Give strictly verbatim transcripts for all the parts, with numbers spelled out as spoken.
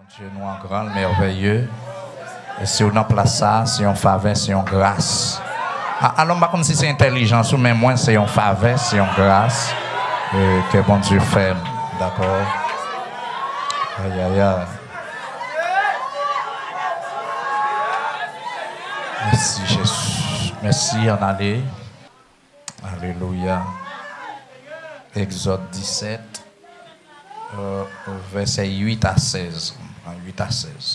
Dye nou an gran, l mèvèye. E si w nan plas sa a, se yon favè, se yon gras. A, alò, m pa konn si se entèlijans ou, men mwen, se yon favè, se yon gras, e, ke Bondye fè m. Dakò? Ayayay. Mèsi, Jezi. Mèsi, ann ale. Alelouya. Egzòd disèt, euh, vèsè uit a sèz. Uit a sèz.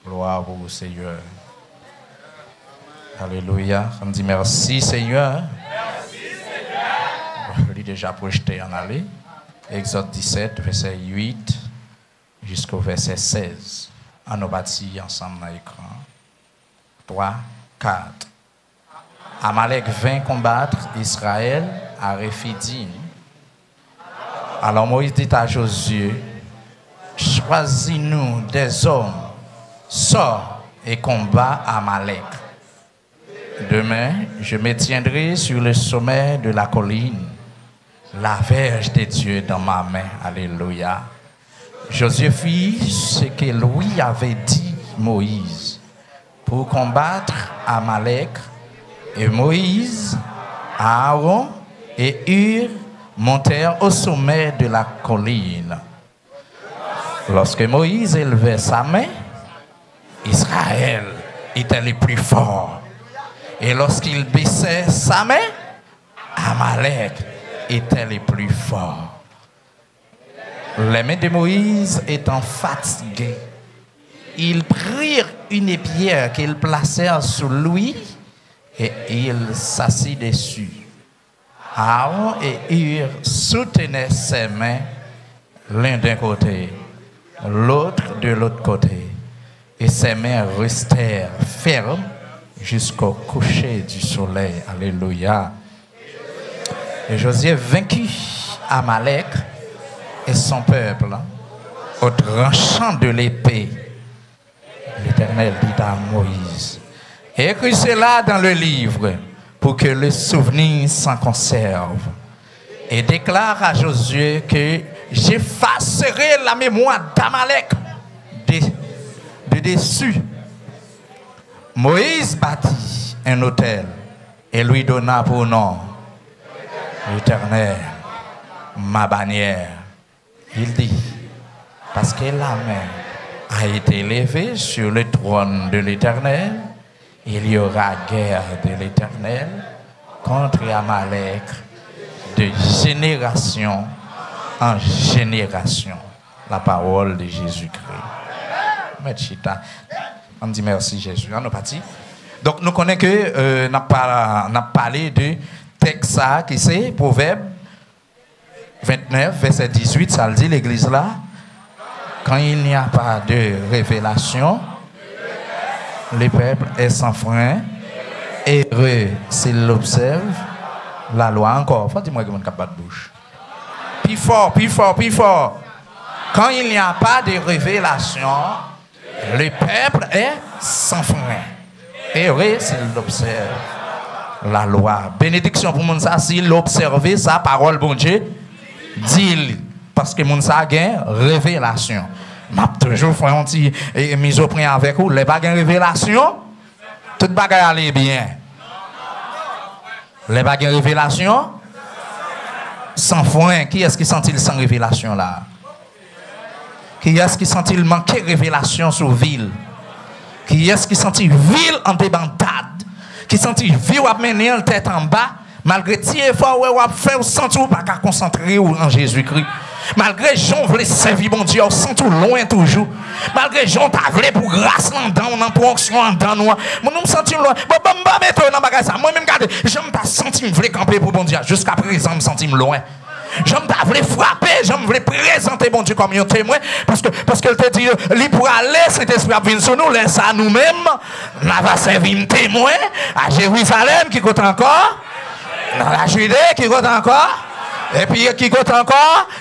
Glwa pou ou, Senyè. Alelouya. Ann di, mèsi, Senyè. Li deja pwojte, ann ale. Egzòd disèt, vèsè uit jisko vèsè sèz. Ann nou pati ansanm nan ekran. Twa, kat. Amalek vint combattre Israël à Rephidim. Alors Moïse dit à Josué, choisis-nous des hommes, sors et combats Amalek. Demain, je me tiendrai sur le sommet de la colline, la verge de Dieu dans ma main. Alléluia. Josué fit ce que lui avait dit Moïse pour combattre Amalek, et Moïse, Aaron et Hur montèrent au sommet de la colline. Lorsque Moïse élevait sa main, Israël était le plus fort. Et lorsqu'il baissait sa main, Amalek était le plus fort. Les mains de Moïse étant fatiguées, ils prirent une pierre qu'ils placèrent sous lui et il s'assit dessus. Aaron et Hur soutenaient ses mains, l'un d'un côté, l'autre de l'autre côté, et ses mains restèrent fermes jusqu'au coucher du soleil. Alléluia. Et Josué vainquit Amalek et son peuple au tranchant de l'épée. L'Éternel dit à Moïse, écris cela dans le livre pour que le souvenir s'en conserve. Et déclare à Josué que j'effacerai la mémoire d'Amalek de, de dessus. Moïse bâtit un autel et lui donna pour nom l'Éternel, ma bannière. Il dit, parce que la main a été levée sur le trône de l'Éternel, il y aura guerre de l'Éternel contre Amalek de génération en génération. La parole de Jésus-Christ. Mèt chita. Ann di mèsi Jezi. Ann nou pati. Donk nou konnen ke euh, n ap pa- n ap pale de tèks sa a ki se Pwovèb vennèf, vèsè dizuit, sa l di legliz la, quand il n'y a pas de révélation, le peuple est sans frein, heureux s'il observe la loi. Ankò, fò di mwen gen moun k ap bat bouch. Pi fò, pi fò, pi fò. Quand il n'y a pas de révélation, le peuple est sans frein. Heureux s'il observe la loi. Benediksyon pou moun sa, si l obsève sa pawòl Bondye di l. Paske moun sa gen revelasyon. M ap toujou fè yon ti e, mizopren avèk ou. Lè pa gen revelasyon, tout bagay ale byen. Lè pa gen revelasyon, san fren. Kiyès ki santi l san revelasyon la? Kiyès ki santi l manke revelasyon sou vi l? Kiyès ki santi vi l an debandad? Ki santi vi w ap mennen l tèt anba? Malgre ti efò w wè w ap fè, w santi w pa ka konsantre w an Jezikri. Malgre jan w vle sèvi Bondye a, w santi w lwen toujou. Malgre jan w ta vle pou gras lan anndan w nan, pou onksyon anndan nou an. Moun, m santi m lwen. Bon, ban m, ban m mete w nan bagay sa. Mwen menm, gade, jan m ta santi m vle kanpe pou Bondye a, jiska prezan, m santi m lwen. Jan m ta vle frape, jan m vle prezante Bondye kòm yon temwen, paske, paske l te di, li prale, Sentespri ap vin sou nou, lè sa a nou menm, n ava sèvi m temwen a Jerizalèm, ki kote ankò? Nan la Jide, ki kote ankò? Epi ki kote ankò?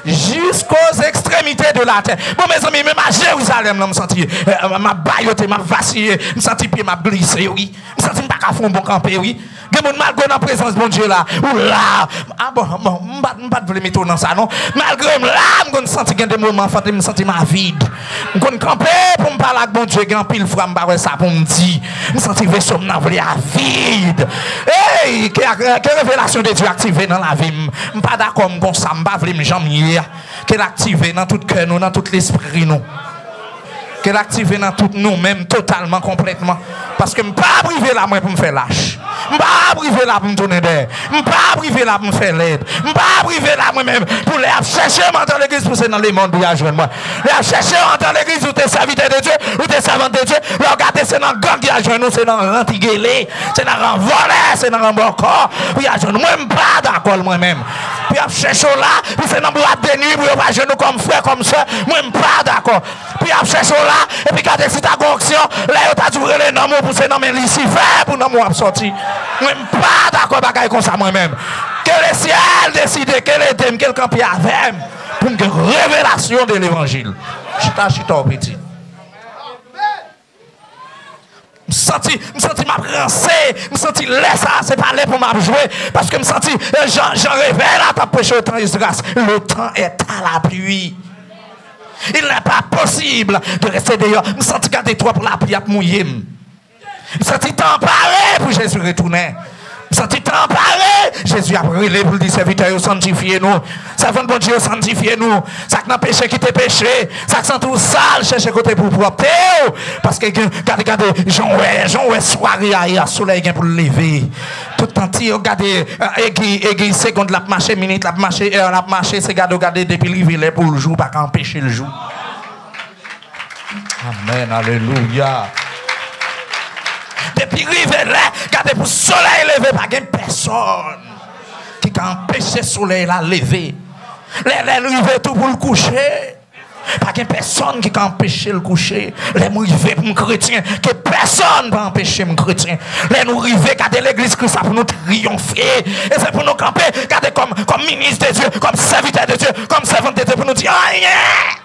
Jusqu'aux extrémités de la terre. Bon, mezanmi, menm a Jerizalèm nan, m santi, eh, m ap bayote, m ap vasiye, m santi pye m ap glise, wi. M santi m pa ka fè yon bon kanpe, wi. Gen moun, malgre w nan prezans Bondye la, ou la. Ah bon, bon, m pa, m pa t vle mete w nan sa, non. Malgre m la, m konn santi gen de moman, fò m santi m avid. M konn kanpe pou m pale ak Bondye, gen anpil fwa m pa wè sa pou m di. M santi veso m nan vle avid. Ey, ke, ke revelasyon de Dye aktive nan lavi m. M pa dakò m konsa, m pa vle m jan m ye a. Ke l aktive nan tout kè nou, nan tout lespri nou. Ke l aktive nan tout nou menm, totalman, konplètman. Paske m pa ap rive la mwen pou m fè lach. M pa ap rive la pou m tounen dèyè. M pa ap rive la pou m fè lèd. M pa ap rive la mwen menm pou lè y ap chèche m anndan legliz pou se nan lemonn pou y al jwenn mwen. Lè y ap chèche w anndan legliz, ou te sèvitè de Dye, ou te sèvant de Dye, lè w gade se nan gang y al jwenn ou, se nan rantigele, se nan ran vòlè, se nan ran bòkò pou y al jwenn ou. Mwen, m pa dakò l mwen menm. Pou y ap chèche w la, pou se nan bwat de nwi pou yo pa jwenn ou kòm frè, kòm sè, mwen, m pa dakò. Pou y ap chèche w la, epi gade si ta gon onksyon, lè yo ta di w rele nanm ou pou se nan men Lisifè pou nanm ou ap sòti. Mwen, m pa dakò bagay konsa mwen menm. Ke lesyèl deside, ke l ede m, ke l kanpe avè m, pou m gen revelasyon de levanjil. Chita, chita w pitit. M santi, m santi m ap ranse, m santi lè sa a, se pa lè pou m ap jwe, paske m santi, eh, jan, jan revèy la t ap preche yo tan Esdras, le temps est à la pluie. Il n'est pas possible de rester dehors. M santi gade twòp lapli ap mouye m. M santi tan an pare pou Jezi retounen. M santi tan an pare. Jezi ap rele pou l di sèvitè yo, sanntifye nou. Sèvant Bondye yo, sanntifye nou. Sa k nan peche, kite peche. Sa k santi w sal, chèche kote pou w pwòpte w. Paske gen, gade, gade, jan w wè, jan w wè sware a ye a, solèy gen pou l leve. Tout tan ti yo gade, eh, egi, egi, segond l ap mache, minit l ap mache, è l ap mache, se gade w gade depi l rive lè pou l jou, ou pa ka anpeche l jou. Amèn, alelouya. Depi rive lè, gade pou solèy leve, pa gen pèsòn ki ka anpeche solèy la leve. Lè, lè l rive tou pou l kouche, pa gen pèsòn ki ka anpeche l kouche. Lè m rive pou m kretyen, ke pèsòn pa anpeche m kretyen. Lè nou rive, gade legliz Kris la pou nou triyonfe. E se pou nou kanpe, gade kòm, kòm minis de Dye, kòm sèvitè de Dye, kòm sèvant de Dye, pou nou di anyen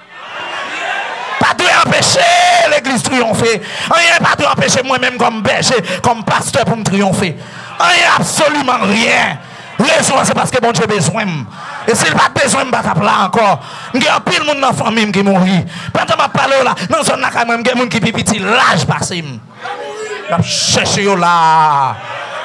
pa dwe anpeche legliz triyonfe. Anyen pa dwe anpeche mwen menm kòm bèje, kòm pastè pou m triyonfe. Anyen, absoliman ryen. Rezon an, se paske Bondye bezwen m. E si l pa t bezwen m, m pa t ap la ankò. M gen anpil moun nan fanmi m ki mouri. Pandan m ap pale w la, nan zòn lakay mwen, m gen moun ki pi piti laj pase m. Y ap chèche yo la.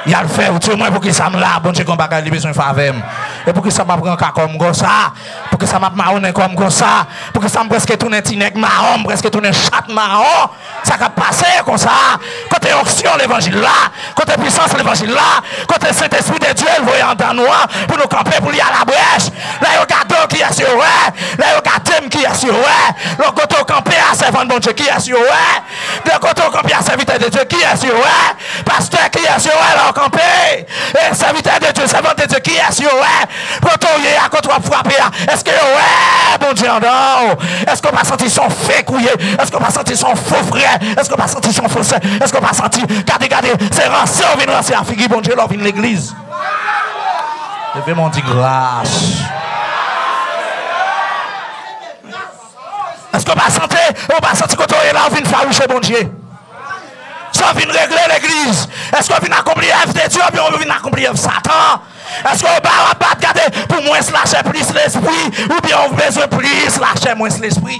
Y al fè yo di mwen poukisa m la, Bondye gen yon bagay li bezwen fè avè m. E poukisa m ap ranka kò m konsa? Poukisa m ap mawonnen kò m konsa? Poukisa m prèske tounen ti nèg mawon, m prèske tounen chat mawon? Sa k ap pase konsa? Kote onksyon levanjil la? Kote pwisans levanjil la? Kote Sentespri de Dye l voye anndan nou an pou nou kanpe pou li alabrèch? Lè yo gade w, kiyès yo wè? Lè yo gade m, kiyès yo wè? Lè kote w kanpe a, sèvant Bondye, kiyès yo wè? Lè kote w kanpe a, sèvitè de Dye, kiyès yo wè? Pastè, kiyès yo wè lè w kanpe? E sèvitè de Dye, sèvant de Dye, kiyès yo wè? Kote w ye a, kote w ap frape a, èske yo wè Bondye anndan w? Èske w pa santi se yon fake ou ye? Èske w pa santi se yon fo frè? Èske w pa santi se yon fo sè? Èske w pa santi, gade, gade, se ranse w vin ranse a figi Bondye lè w vin legliz? Leve men w di gras. Èske w pa santi, ou pa santi kote w ye la, w vin fawouche Bondye? Sa w vin regle legliz? Èske w vin akonpli èv de Dye oubyen w vin akonpli èv Satan? Èske w ba w ap bat gade pou mwens lachè plis lespri, oubyen w bezwen plis lachè mwens lespri?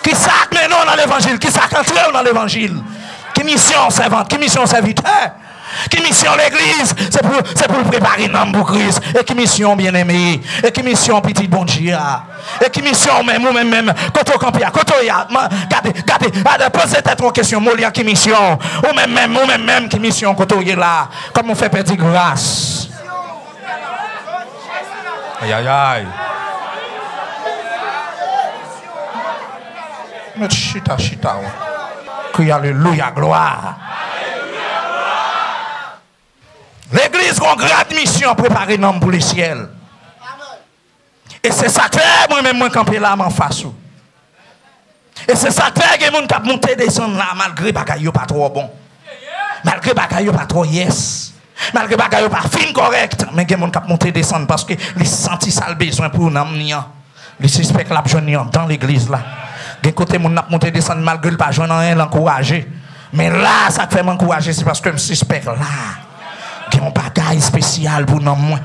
Kisa k mennen w nan levanjil? Kisa k antre w nan levanjil? Ki misyon w sèvant? Ki misyon w sèvitè? Ki misyon legliz? Se pou, se pou l prepare nanm pou Kris. E ki misyon w, byeneme? E ki misyon pitit Bondye a? E ki misyon w menm, ou menm menm? Kote w kanpe a? Kote w ye a? Man, gade, gade, gade, poze tèt ou yon kesyon, Moli an, ki misyon w? Ou menm menm, ou menm menm, ki misyon w? Kote w ye la? Kòman w fè pèdi gras? Ayayay. Met chita, chita w. Kriye alelouya, glwa. Legliz gon gran misyon, prepare nanm pou lesyèl. E se sa k fè mwen menm mwen kanpe la m anfas ou. E se sa k fè gen moun k ap moute desann la malgre bagay yo pa twò bon. Malgre bagay yo pa twò yès. Malgre bagay yo pa fin kòrèk, men gen moun k ap monte desann paske li santi sa l bezwen pou nanm li an. Li sispèk l ap jwenn li anndan legliz la. Gen kote moun ap monte desann malgre l pa jwenn anyen, l ankouraje. Men la, sa k fè m ankouraje, se paske m sispèk la gen yon bagay espesyal pou nanm mwen.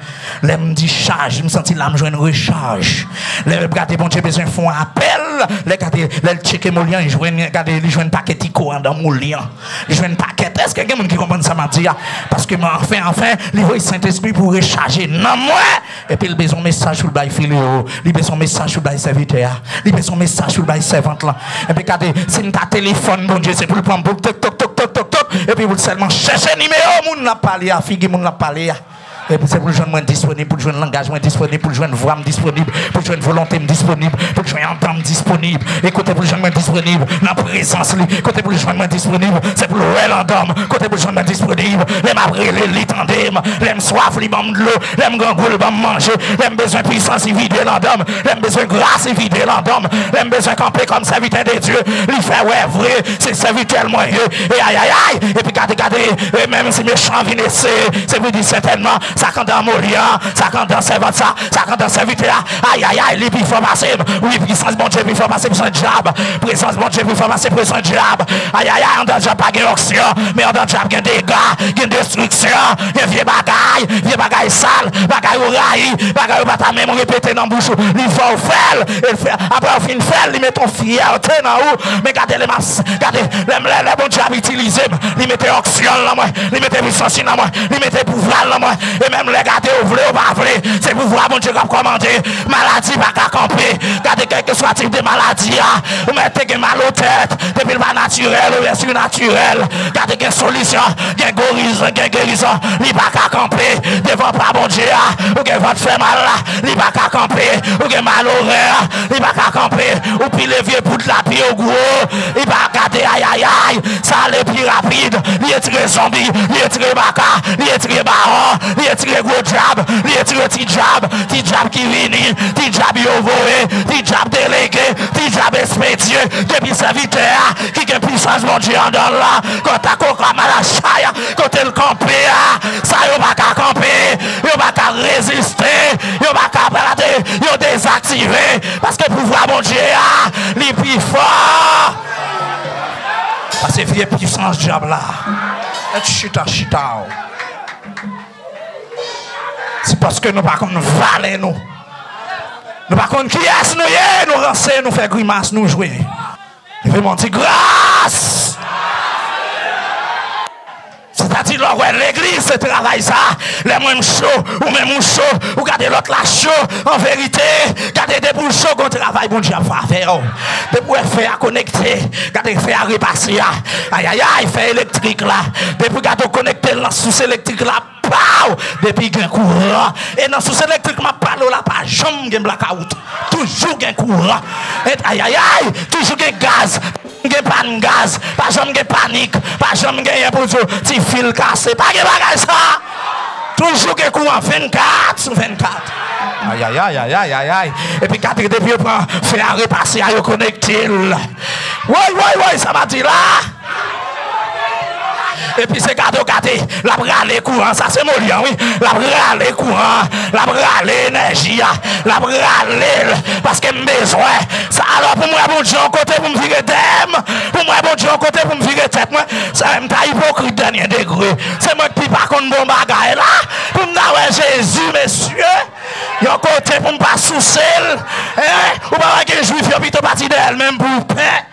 Lè m dichaj, m santi la m jwenn rechaj. Lè m gade Bondye bezwen fè yon apèl, lè gade, lè l tcheke moli an, li jwenn, gade, li jwenn pakèt iko anndan moli an. Li jwenn pakèt. Èske gen moun ki konprann sa m ap di a? Paske, men anfen, anfen, li voye Sentespri pou rechaje nanm mwen. Epi l bezwen yon mesaj pou l bay Fileo. Li bezwen yon mesaj pou l bay sèvitè a. Li bezwen yon mesaj pou l bay sèvant lan. Epi gade, si m ta telefòn Bondye, se pou l pran m pou tok, tok, tok, tok, tok, tok. Epi pou l sèlman chèche nimewo moun l ap pale a, figi moun l ap pale a. Epi se pou l jwenn mwen disponib, pou l jwenn langaj mwen disponib, pou l jwenn vwa m disponib, pou l jwenn volonte m disponib, pou l jwenn anndan m disponib. E kote pou l jwenn mwen disponib? Nan prezans li. Kote pou l jwenn mwen disponib? Se pou l wè l anndan m. Kote pou l jwenn mwen disponib? Lè m ap rele, li tande m. Lè m swaf, li ban m dlo. Lè m grangou, li ban m manje. Lè m bezwen pwisans, li vide l anndan m. Lè m bezwen gras, li vide l anndan m. Lè m bezwen kanpe kòm sèvitè de Dye, li fè wè vre se sèvitè l mwen ye. E ayayay! Epi gade, gade, e menm si mechan vin eseye, se pou di sètènman, sa k anndan moli an, sa k anndan sèvant sa, sa k anndan sèvitè a, ayayay, li pi fò pase m. Wi, pwisans Bondye pi fò pase pwisans dyab. Prezans Bondye pi fò pase prezans dyab. Ayayay, anndan dyab pa gen onksyon, men anndan dyab gen dega, gen destriksyon, gen vye bagay, vye bagay sal, bagay ou rayi, bagay ou pa ta menm repete nan bouch ou. Li fè w fè l, e l fè, apre w fin fè l, li mete yon fyète nan ou. Men gade lè m ap, gade, lè, lè, lè Bondye ap itilize m, li mete onksyon l nan mwen, li mete pwisans li nan mwen, li mete pouvwa l nan mwen. E menm lè gade ou vle ou pa vle, se pouvwa Bondye k ap kòmande. Maladi pa ka kanpe. Gade kèlkeswa tip de maladi a. Ou mèt te gen mal o tèt. Depi l pa natirèl oubyen sinatirèl. Gade gen solisyon. Gen gorizon, gen gerizon. Li pa ka kanpe devan pa Bondye a. Ou gen vant fè mal la. Li pa ka kanpe. Ou gen mal o ren an. Li pa ka kanpe. Ou pile vye poud la pi yo gwo. Li pa gade ayayay. Sa ale pi rapid. Li retire zonbi. Li retire baka. Li retire bawon. Li retire gwo dyab. Li retire ti dyab. Ti dyab ki vini. Ti dyab yo voye. Ti dyab delege. Ti dyab espedye. Depi sèvitè a ki gen pwisans Bondye anndan l la, kòta koka malachay, kote l kanpe a, sa yo pa ka kanpe, yo pa ka reziste, yo pa ka plante, yo dezaktive, paske pouvwa Bondye a, li pi fò pase vye pwisans dyab la. Mèt chita, chita w. Se paske nou pa konn valè nou. Nou pa konn kiyès nou ye, nou ranse, nou fè grimas, nou jwe. Leve men w di gras! Sètadi lè w wè legliz se travay sa, lè mwen m cho, ou menm ou cho, ou gade lòt la cho, an verite, gade depi w cho gon travay Bondye ap fè avè w. Depi w wè fè a konekte, gade fè a repase a, ayayay, fè elektrik la, depi w gade w konekte l nan sous elektrik la, Pow! Depi gen kouran. E nan sous elektrik m ap pale w la, pa janm gen blakawout. Toujou gen kouran. Et ayayay! Toujou gen gaz. Gen pàn gaz. Pa janm gen panik. Pa janm genyen pou di w ti fil kase. Pa gen bagay sa. Toujou gen kouran vennkat sou vennkat. Ayayay, ayayay, ayayay. Epi gade depi yo pran fè a repase a, yo konekte l. Woy, woy, woy, sa m ap di la. Epi se gade w gade, l ap rale kouran, sa se moli an, wi. L ap rale kouran, l ap rale enèji a, l ap rale l, paske m bezwen sa. Alò, pou m wè Bondye yon kote pou m vire dèyè m, pou m wè Bondye yon kote pou m vire tèt mwen, sa m ta ipokrit dènye degre. Se mwen k pi pa konn bon bagay la, pou m ta wè Jezi, mesye. Yon kote pou m pa souse l. Hein? Ou pa wè gen jwif yo pito pati dèyè l menm pou pen.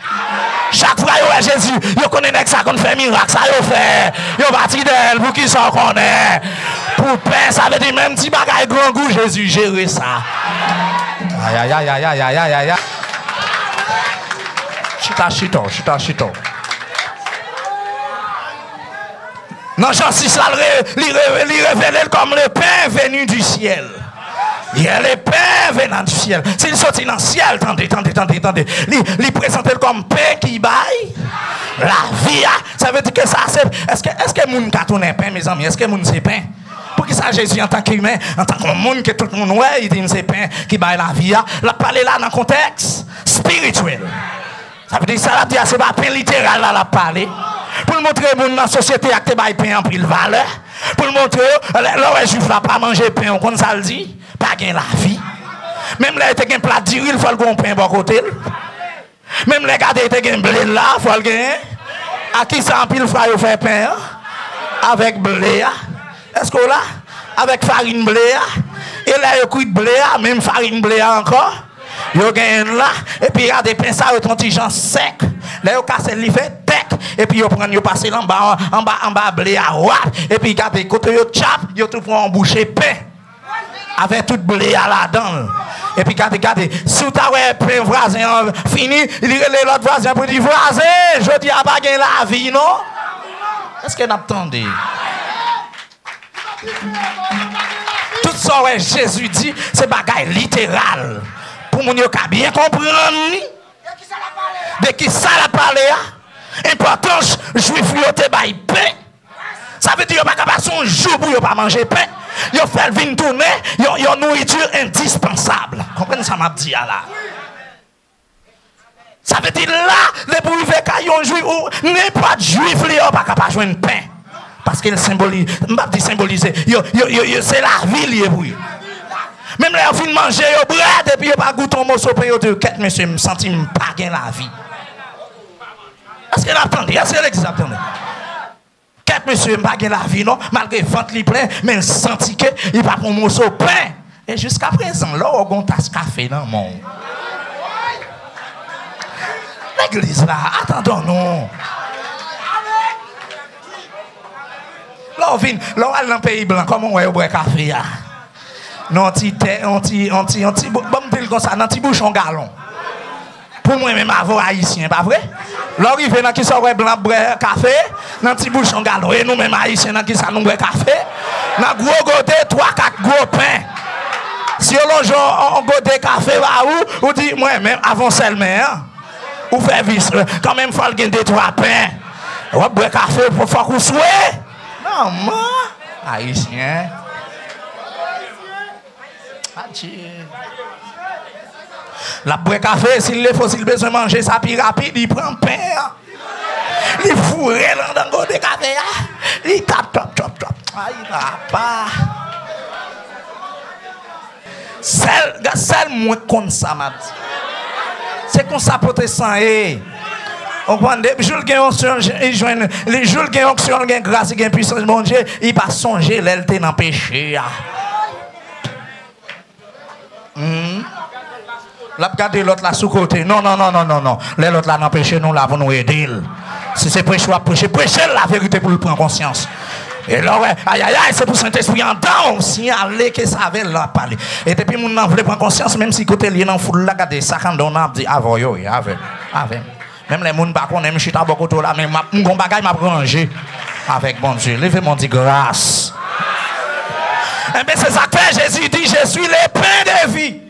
Chak fwa yo wè Jezi, yo konnen nèg sa konn fè mirak, sa yo fè. Yo pati dèyè l, poukisa w konnen? Pou pen, sa vle di menm ti bagay grangou, Jezi jere sa. Ayayay, ayayay, ayayay. Chita, chita, chita, chita. Nan Jan sis la, l re-, li re-, li revele l kòm le pain venu du ciel. Il est le pain venant du ciel. Si l soti nan syèl, tande, tande, tande, tande. Li, li prezante l kòm pen ki bay lavi a. Sa vle di ke sa se, èske, èske moun ka tounen pen, mezanmi? Èske moun se pen? Poukisa Jezi, antanke imen, antanke yon moun ke tout moun wè, li di m se pen ki bay lavi a? L ap pale la nan kontèks espirityèl. Sa vle di sa l ap di a, se pa pen literal la l ap pale. Pou l montre moun nan sosyete a k te bay pen anpil valè, Pou l montre yo, lè, lè w wè jwif la pa manje pen, ou konn sa l di? Pa gen lavi. Menm lè te gen plat diri l, fò l gen yon pen bò kote l. Menm lè gade te gen ble la, fò l genyen. A ki sa anpil fwa yo fè pen an? Avèk ble a. Èske w la? Avèk farin ble a. E lè yo kwit ble a, menm farin ble a ankò, yo genyen l la. Epi gade pen sa yo t yon ti jan sèk. Lè yo kase l, li fè tèk. Epi yo pran l, yo pase l anba, anba, anba ble a, wap. Epi gade kote yo tchap, yo tou pran yon bouche pen. Avèk tout ble a ladan l. Epi gade, gade, si w ta wè pen vwazen an fini, li rele lòt vwazen an pou di, "Vwazen, jodi a pa gen lavi, non." Èske n ap tande? Tout sa w wè Jezi di, se bagay literal. Pou moun yo ka byen konprann li. De ki sa l ap pale a? Enpòtans jwif yo te bay pen. Sa vle di yo pa ka pase yon jou pou yo pa manje pen. Yo fè l vin tounen yon, yon nouriti endispansab. Konprann sa m ap di a la? Sa vle di la, depi w rive kay yon jwif, ou nenpòt jwif li yo pa ka pa jwenn pen. Paske l senbolize, m p ap di senbolize, yo, yo, yo, yo, se lavi li ye pou yo. Menm lè yo fin manje, yo brèd, epi yo pa goute yon moso pen, yo di, "Kèt mesye, m santi m pa gen lavi." Èske n ap tande? Èske legliz ap tande? Kèt mesye, m pa gen lavi non, malgre vant li plen, men l santi ke li pa pran moso pen. E jiskaprezan, lè w gen yon tas kafe nan men w. Legliz la, atann non. Lè w vin, lè w al nan peyi blan, kòman w wè yo bwè kafe a? Nan ti tè, yon ti, yon ti, yon ti, bou- ban m di l konsa, nan ti bouchon galon. Pou mwen menm avè w ayisyen, pa vre? Lè w rive nan kisa w wè blan ap bwè kafe? Nan ti bouchon galon. E nou menm ayisyen nan kisa nou bwè kafe? Nan gwo gode, twa, kat gwo pen. Si yo lonje yon, yon gode kafe ba ou, ou di, "Mwen menm, avè yon sèl men an." Ou fè vis, kanmenm fò l gen de twa pen. W ap bwè kafe, fò- fòk ou swe. Manman, ayisyen. Adje. L ap bwè kafe, si l lefo, si l bezwen manje sa pi rapid, li pran pen an. Li foure l anndan gode kafe a. Li tap, tap, tap, tap. Ay, papa. Sèl, gad, sèl mwen k konn sa, m ap di. Se konsa pwotestan ye. Ou konprann? Depi jou l gen onksyon, li jwenn, li jou l gen onksyon, l gen gras, li gen pwisans Bondye, li pa sonje lè l te nan peche a. Hmm. L ap gade lòt la sou kote. Non, non, non, non, non, non. Lè lòt la nan peche, nou la pou nou ede l. Si se preche w ap preche, preche l laverite pou l pran konsyans. E lè w wè, ayayay, se pou Sentespri anndan w siyale ke se avè l l ap pale. E depi moun nan vle pran konsyans, menm si kote l ye nan foul la, gade sa k anndan w nan ap di, "Avè w yo ye, avè m, avè m." Menm lè moun pa konnen, m chita bò kote w la, men m ap, m gon bagay m ap ranje avèk Bondye. Leve men w di, "Gras." Enben, se sa k fè Jezi di, "Je suis le pain de vie."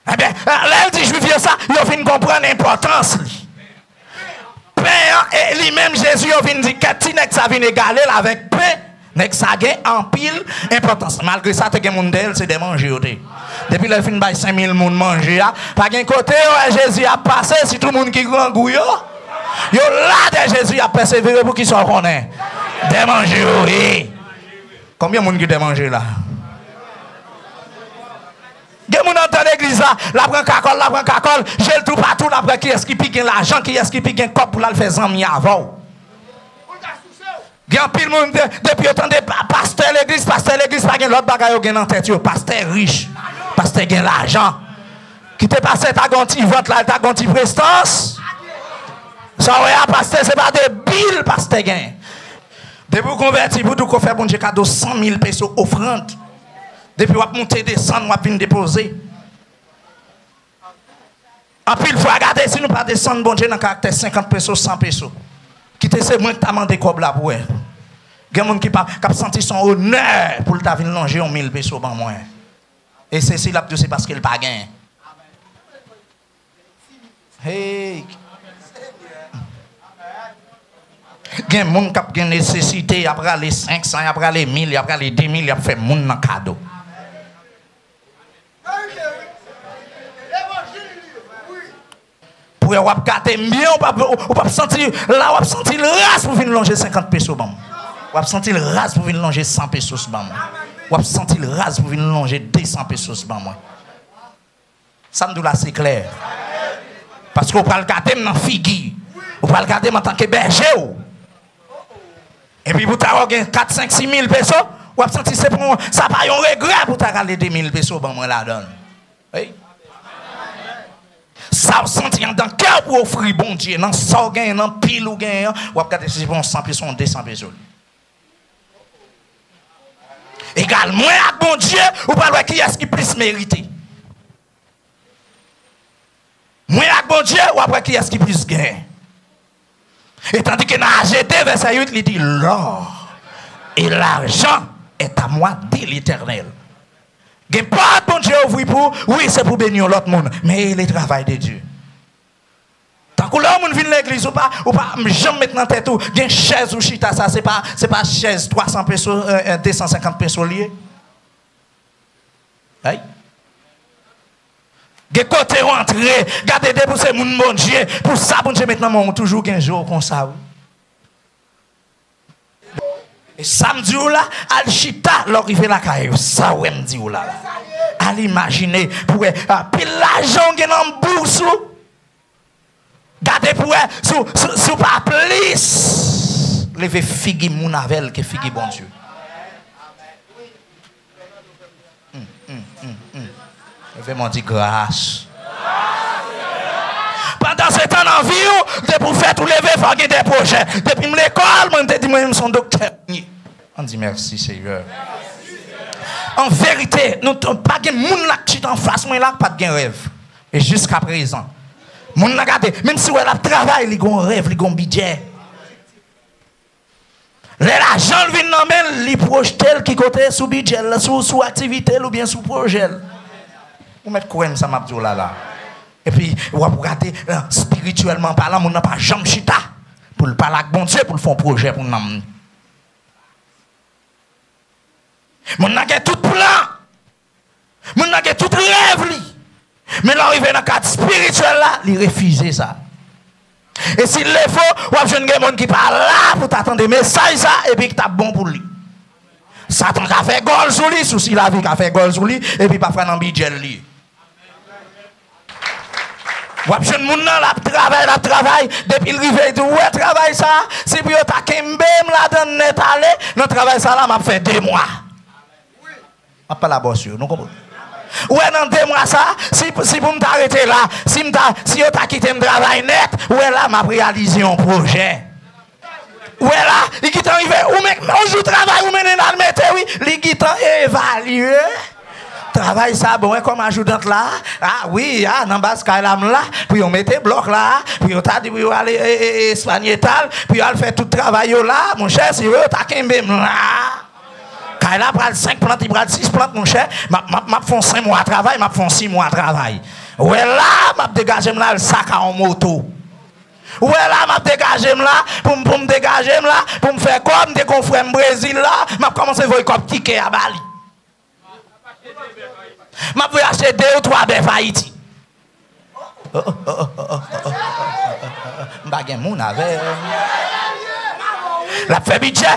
Enben, lè l di Jwif yo sa, yo vin konprann enpòtans li. Pen an, e li menm Jezi, yo vin di, kèt ti nèg sa vin egale l avèk pen. Nèg sa gen anpil enpòtans. Malgre sa, te gen moun dèyè l, se dè manje yo te ye. Depi lè l fin bay senk mil moun manje a, pa gen kote yo wè Jezi ap pase, sitou moun ki grangou yo. Yo la dè Jezi, y ap pèsevere pou kisa w konnen? Dè manje yo ye. Konbyen moun ki dè manje la? Gen moun anndan legliz la, l ap pran kakòl, l ap pran kakòl, je l toupatou, l ap wè kiyès ki pi gen lajan, kiyès ki pi gen kòb pou l al fè zanmi avè w. Gen anpil moun, de- depi yo tande pa- pastè legliz, pastè legliz, pa gen lòt bagay yo gen nan tèt yo. Pastè rich, pastè gen lajan. Kite pastè ta gen yon ti vant la, ta gen yon ti prestans. Sa w wè a, pastè, se pa de bil pastè gen. Depi w konvèti, pou di w ko fè Bondye kado san mil peso ofrann. Depi w ap moute desann, w ap vin depoze. Anpil fwa, gade si nou pa desann Bondye nan karaktè senkant peso, san peso. Kite se mwen k ta mande kòb la pou wè. Gen moun ki pa, k ap santi se yon onè pou l ta vin lonje yon mil peso ban mwen. E se si l ap di w se paske l pa genyen. Hey! Gen moun k ap gen nesesite, y ap rale senk san, y ap rale mil, y ap rale de mil, y ap fè moun nan kado. Pou w ap gade m byen, ou p ap, ou p ap santi, la w ap santi l ras pou vin lonje senkant peso ban m. W ap santi l raz pou vin lonje san pesos ban mwen. W ap santi l raz pou vin lonje de san pesos ban mwen. Sa m di w la, se klè. Paske w pral gade m nan figi. Ou pral gade m antanke bèje w. Epi pou ta wè w gen kat, senk, sis mil peso, w ap santi se pou, sa pa yon regrè pou ta rale de mil peso ban mwen ladan l. Wi. Sa w santi anndan kè w pou ofri Bondye, nan sa w genyen, nan pil ou genyen an, w ap gade si se pou yon san peso, yon de san peso. Egal, mwen ak Bondye, ou pral wè kiyès ki plis merite. Mwen ak Bondye, w ap wè kiyès ki plis genyen. E tandi ke nan Aje de, vèsè uit, li di, l'or et l'argent est à moi, dit l'Éternel. Gen pòt Bondye ouvri pou ou, wi, se pou beni yon lòt moun. Men e le travay de Dye. Tankou lè yon moun vin legliz, ou pa, ou pa janm met nan tèt ou, gen chèz ou chita sa, se pa, se pa chèz twa san peso, euh, euh, de san senkant peso li ye. Ay. Gen kote w antre, gade depi w se moun Bondye, pou sa Bondye met nan men w, toujou gen je w konsa, wi. E sa m di w la, al chita lè w rive lakay ou, sa w wè m di w la. Al imajine, pou wè, ah, pil lajan w gen nan bous ou. Gade pou wè si w, si, si w pa plis leve figi moun avè l ke figi Bondye. Leve men w di gras. Pandan se tan nan vi w, depi w fèt ou leve, fò w gen de pwojè. Depi m lekòl, mwen m te di mwen menm se yon doktè m ye. Ann di mèsi, Seyè. An verite, nou t-, pa gen moun la k chita anfas mwen la k pa t gen rèv. E jiskaprezan, moun nan gade, menm si w wè l ap travay, li gon rèv, li gon bidjè. Lè lajan l vin nan men l, li pwojte l ki kote? Sou bidjè l, sou, sou aktivite l oubyen sou pwojè l. Ou mèt kwè m sa m ap di w la la. Epi, w ap gade, eh, espirityèlman palan, moun nan pa janm chita pou l pale ak Bondye, pou l fè yon pwojè pou nanm li. Moun nan gen tout plan. Moun nan gen tout rèv li. Men lè w rive nan kad espirityèl la, li refize sa. E si l lefo, w ap jwenn gen moun ki pa la pou ta tande mesaj sa, epi ki t ap bon pou li. Satan ka fè gòl sou li, sousi lavi ka fè gòl sou li, epi pafwa nan bidjè l li ye. W ap jwenn moun nan, l ap travay, l ap travay, depi l rive, li di, ou wè travay sa, si pou yo ta kenbe m ladan l nèt ale, nan travay sa la, m ap fè de mwa. M ap pale a bòs yo, nou konprann? Ou wè nan de mwa sa, si, si pou m ta rete la, si m ta, si yo ta kite m travay nèt, ou wè la, m ap reyalize yon pwojè. Ou wè la, li gentan rive, ou men, yon jou travay, ou mennen l al mete, wi, li gentan evalye. Travay sa bon, e kòm ajoudant la, a, wi, a, nan baz kay la, m la, pou yo mete blòk la, pou yo ta di, pou yo ale, e, e, e, Espany etal, pou yo al fè tout travay yo la, monchè, si yo ta kenbe m la. Kay la pral senk plant, li pral sis plant, monchè. M ap, m ap, m ap fè yon senk mwa travay, m ap fè yon sis mwa travay. Ou wè la, m ap degaje m la, al saka yon moto. Ou wè la, m ap degaje m la, pou m, pou m degaje m la, pou m fè kòb, m te gon frè m Brezil la, m ap kòmanse voye kòb tikè a ba li. M ap voye achte de ou twa bèf Ayiti. M pa gen moun avè m. L ap fè bidjè.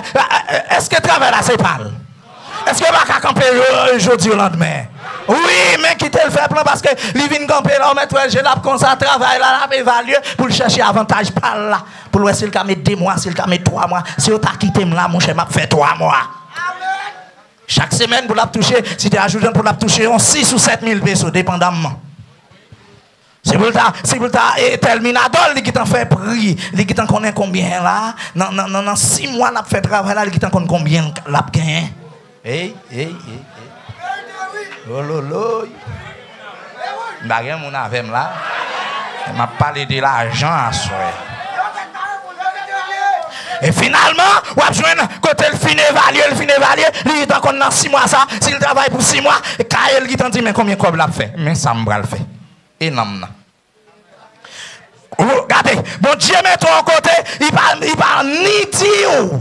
Èske travay la se pa l? Èske yo pa ka kanpe yo, jodi yo landmen? Wi, men kite l fè plan, paske li vin kanpe la, ou mèt wè je l ap konsa, travay la, l ap evalye pou l chèche avantaj pa l la. Pou l wè si l ka met de mwa, si l ka met twa mwa. Si yo ta kite m la, monchè, m ap fè twa mwa. Chak semèn pou l ap touche, si te ajoute pou l ap touche yon sis ou sèt mil peso, depandamman. Si pou l ta, si pou l ta, e, tèminadò, li gentan fè pri, li gentan konnen konbyen la, nan, nan, nan, nan sis mwa l ap fè travay la, li gentan konn konbyen l ap genyen. Ey, ey, ey, ey. Ololoy. M pa gen moun avè m la. M ap pale de lajan aswè. E finalman, w ap jwenn kote l fin evalye, l fin evalye, li gentan konn nan sis mwa sa, si l travay pou sis mwa, kay li gentan di, men konbyen kòb l ap fè? Men sa m pral fè. E nanm nan. Ou gade, Bondye mete w yon kote, li pa, li pa ni di w,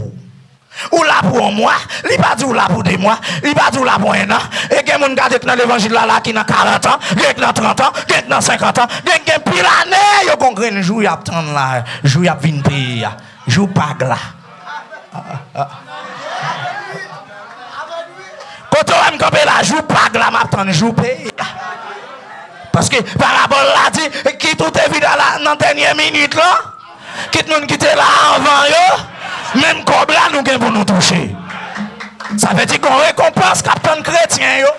ou la pou yon mwa, li pa di w la pou de mwa, li pa di w la pou en an. E gen moun gade k nan levanjil la, la ki nan karant an, gen k nan trant an, gen k nan senkant an, gen, gen pil ane, yo gon grenn jou y ap tann la, jou y ap vin peye a, jou pag la. Jou Pak la, m ap tann jou peye a. Paske parabòl la di, kit ou te vin la nan dènye minit lan, kit moun ki te la anvan yo, menm kòb la nou gen pou nou touche. Sa vle di gon rekonpans k ap tann kretyen yo.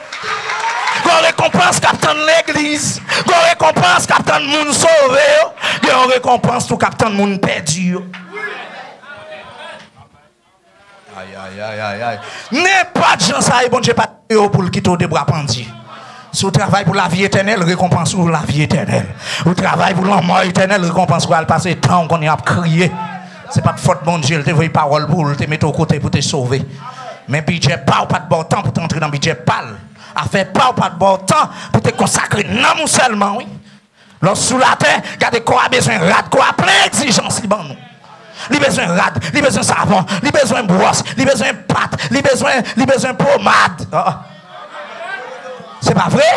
Gon rekonpans k ap tann legliz. Gon rekonpans k ap tann moun sove yo. Gen yon rekonpans tou k ap tann moun pèdi yo. Ay, ay, ay, ay, ay. Nenpòt jan sa ye, Bondye pa te yo pou l kite w de bra pandye. Si w travay pou lavi etènèl, rekonpans ou lavi etènèl. Ou travay pou lanmò etènèl, rekonpans ou al pase tan w konnen ap kriye. Se pa t fòt Bondye, l te voye pawòl pou w, l te mete w kote pou te sove. Men bidjè pa w pa t ba w tan pou te antre nan bidjè pa l. Afè pa w pa t ba w tan pou te konsakre nanm ou sèlman, wi. Lè w sou latè, gade kò a bezwen rad, kò a plen egzijans li ban nou. Li bezwen rad, li bezwen savon, li bezwen bwòs, li bezwen pat, li bezwen, li bezwen pomad. Ah, ah. Se pa vre?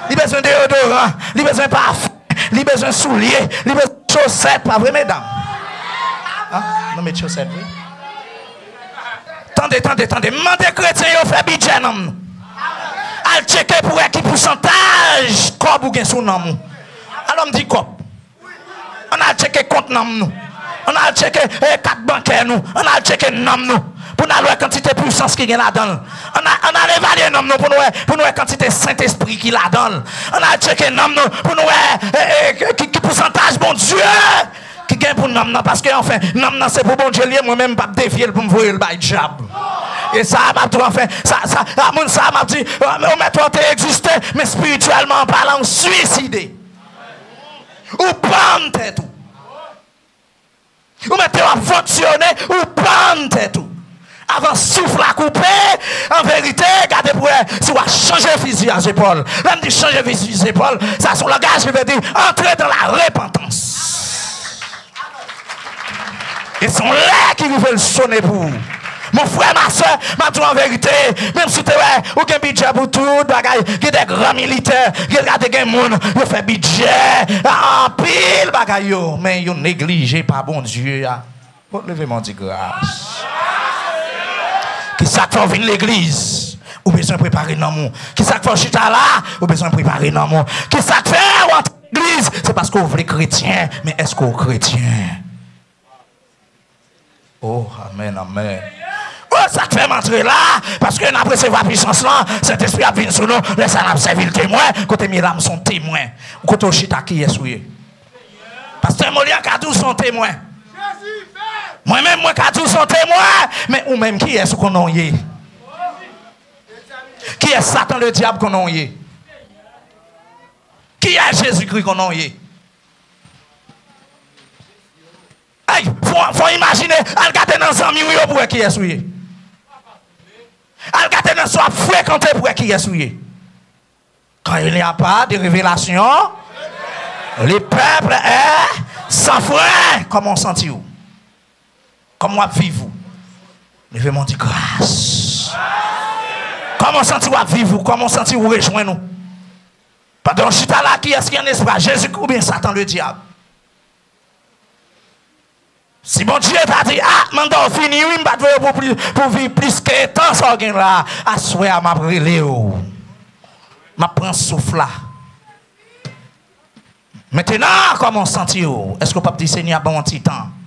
Li bezwen deyodoran, li bezwen pafen, li bezwen soulye, li bezwen chosèt, pa vre, medam? Ah, nou met chosèt, wi. Tande, tande, tande. M mande kretyen yo fè bidjè nanm nou. Al tcheke pou wè ki pousantaj kòb ou gen sou nanm ou. Alò m di kòb. Ann al tcheke kont nanm nou. Ann al tcheke, eh, kat bankè nou. Ann al tcheke nanm nou. Pou n al wè kantite pwisans ki gen ladan l. Ann a-, ann al evalye nanm nou pou nou wè, pou nou wè kantite Sentespri ki ladan l. Ann al tcheke nanm nou pou nou wè, eh, eh, ki, ki pousantaj Bondye ki gen pou nanm nan, paske anfen, nanm nan se pou Bondye l ye, mwen menm m p ap devye l pou m voye l bay dyab. E sa a m ap di w, anfen, sa, sa, a moun sa a m ap di, ou mèt wè w te egziste, men espirityèlman palan, ou swiside. Ou pann tèt ou. Ou mèt wè w ap fonksyone, ou pann tèt ou. Avan souf la koupe, an verite, gade pou wè si w a chanje fizi a zepòl. Lè m di chanje fizi zepòl, sa se yon langaj ki vle di antre dans la repentance. E se yon lè ki rive l sone pou ou. Mon frè, ma sè, m ap di w an verite, menm si w te wè, ou gen bidjè pou tout bagay, gen de gran militè, gen, gade gen moun, yo fè bidjè, anpil bagay yo, men yo neglije pa Bondye a. Bon, leve men w di gras. Kisa k fè w vin legliz? Ou bezwen prepare nanm ou. Kisa k fè w chita la? Ou bezwen prepare nanm ou. Kisa k fè w antre legliz? Se paske w vle kretyen, men èske w kretyen? Oh, amèn, amèn. Oh, sa k fè m antre la, paske n ap resevwa pisans lan, Sentespri ap vin sou nou, lè sa n ap sèvi l temwen, kote m ye la, m se yon temwen. Kote w chita, kiyès ou ye? Pastè Molière ka di w se yon temwen. Mwen menm, mwen ka di w se yon temwen, men ou menm, kiyès ou konnen w ye? Kiyès Satan Ledyab konnen w ye? Kiyès Jezikri konnen w ye? Ay, fò, fò imajine, al gade nan zanmi w yo pou wè kiyès ou ye. Al gade nan sa w ap frekante pou wè kiyès ou ye. Quand il n'y a pas de révélation, le peuple est sans frein. Kòman w santi w? Kòman w ap viv ou? Leve men w di gras. Kòman w santi w ap viv ou? Kòman w santi w rejwenn ou? Pandan w chita la, kiyès ki an espwa? Jezi oubyen Satan Ledyab? Si Bondye ta di, "Ah, manda w fini, wi, m pa t voye w pou pli, pou viv plis ke tan sa w gen la, aswè a m ap rele w. M ap pran souf la." Mentenan, kòman w santi w? Èske w p ap di, "Senyè, ban m yon ti tan"?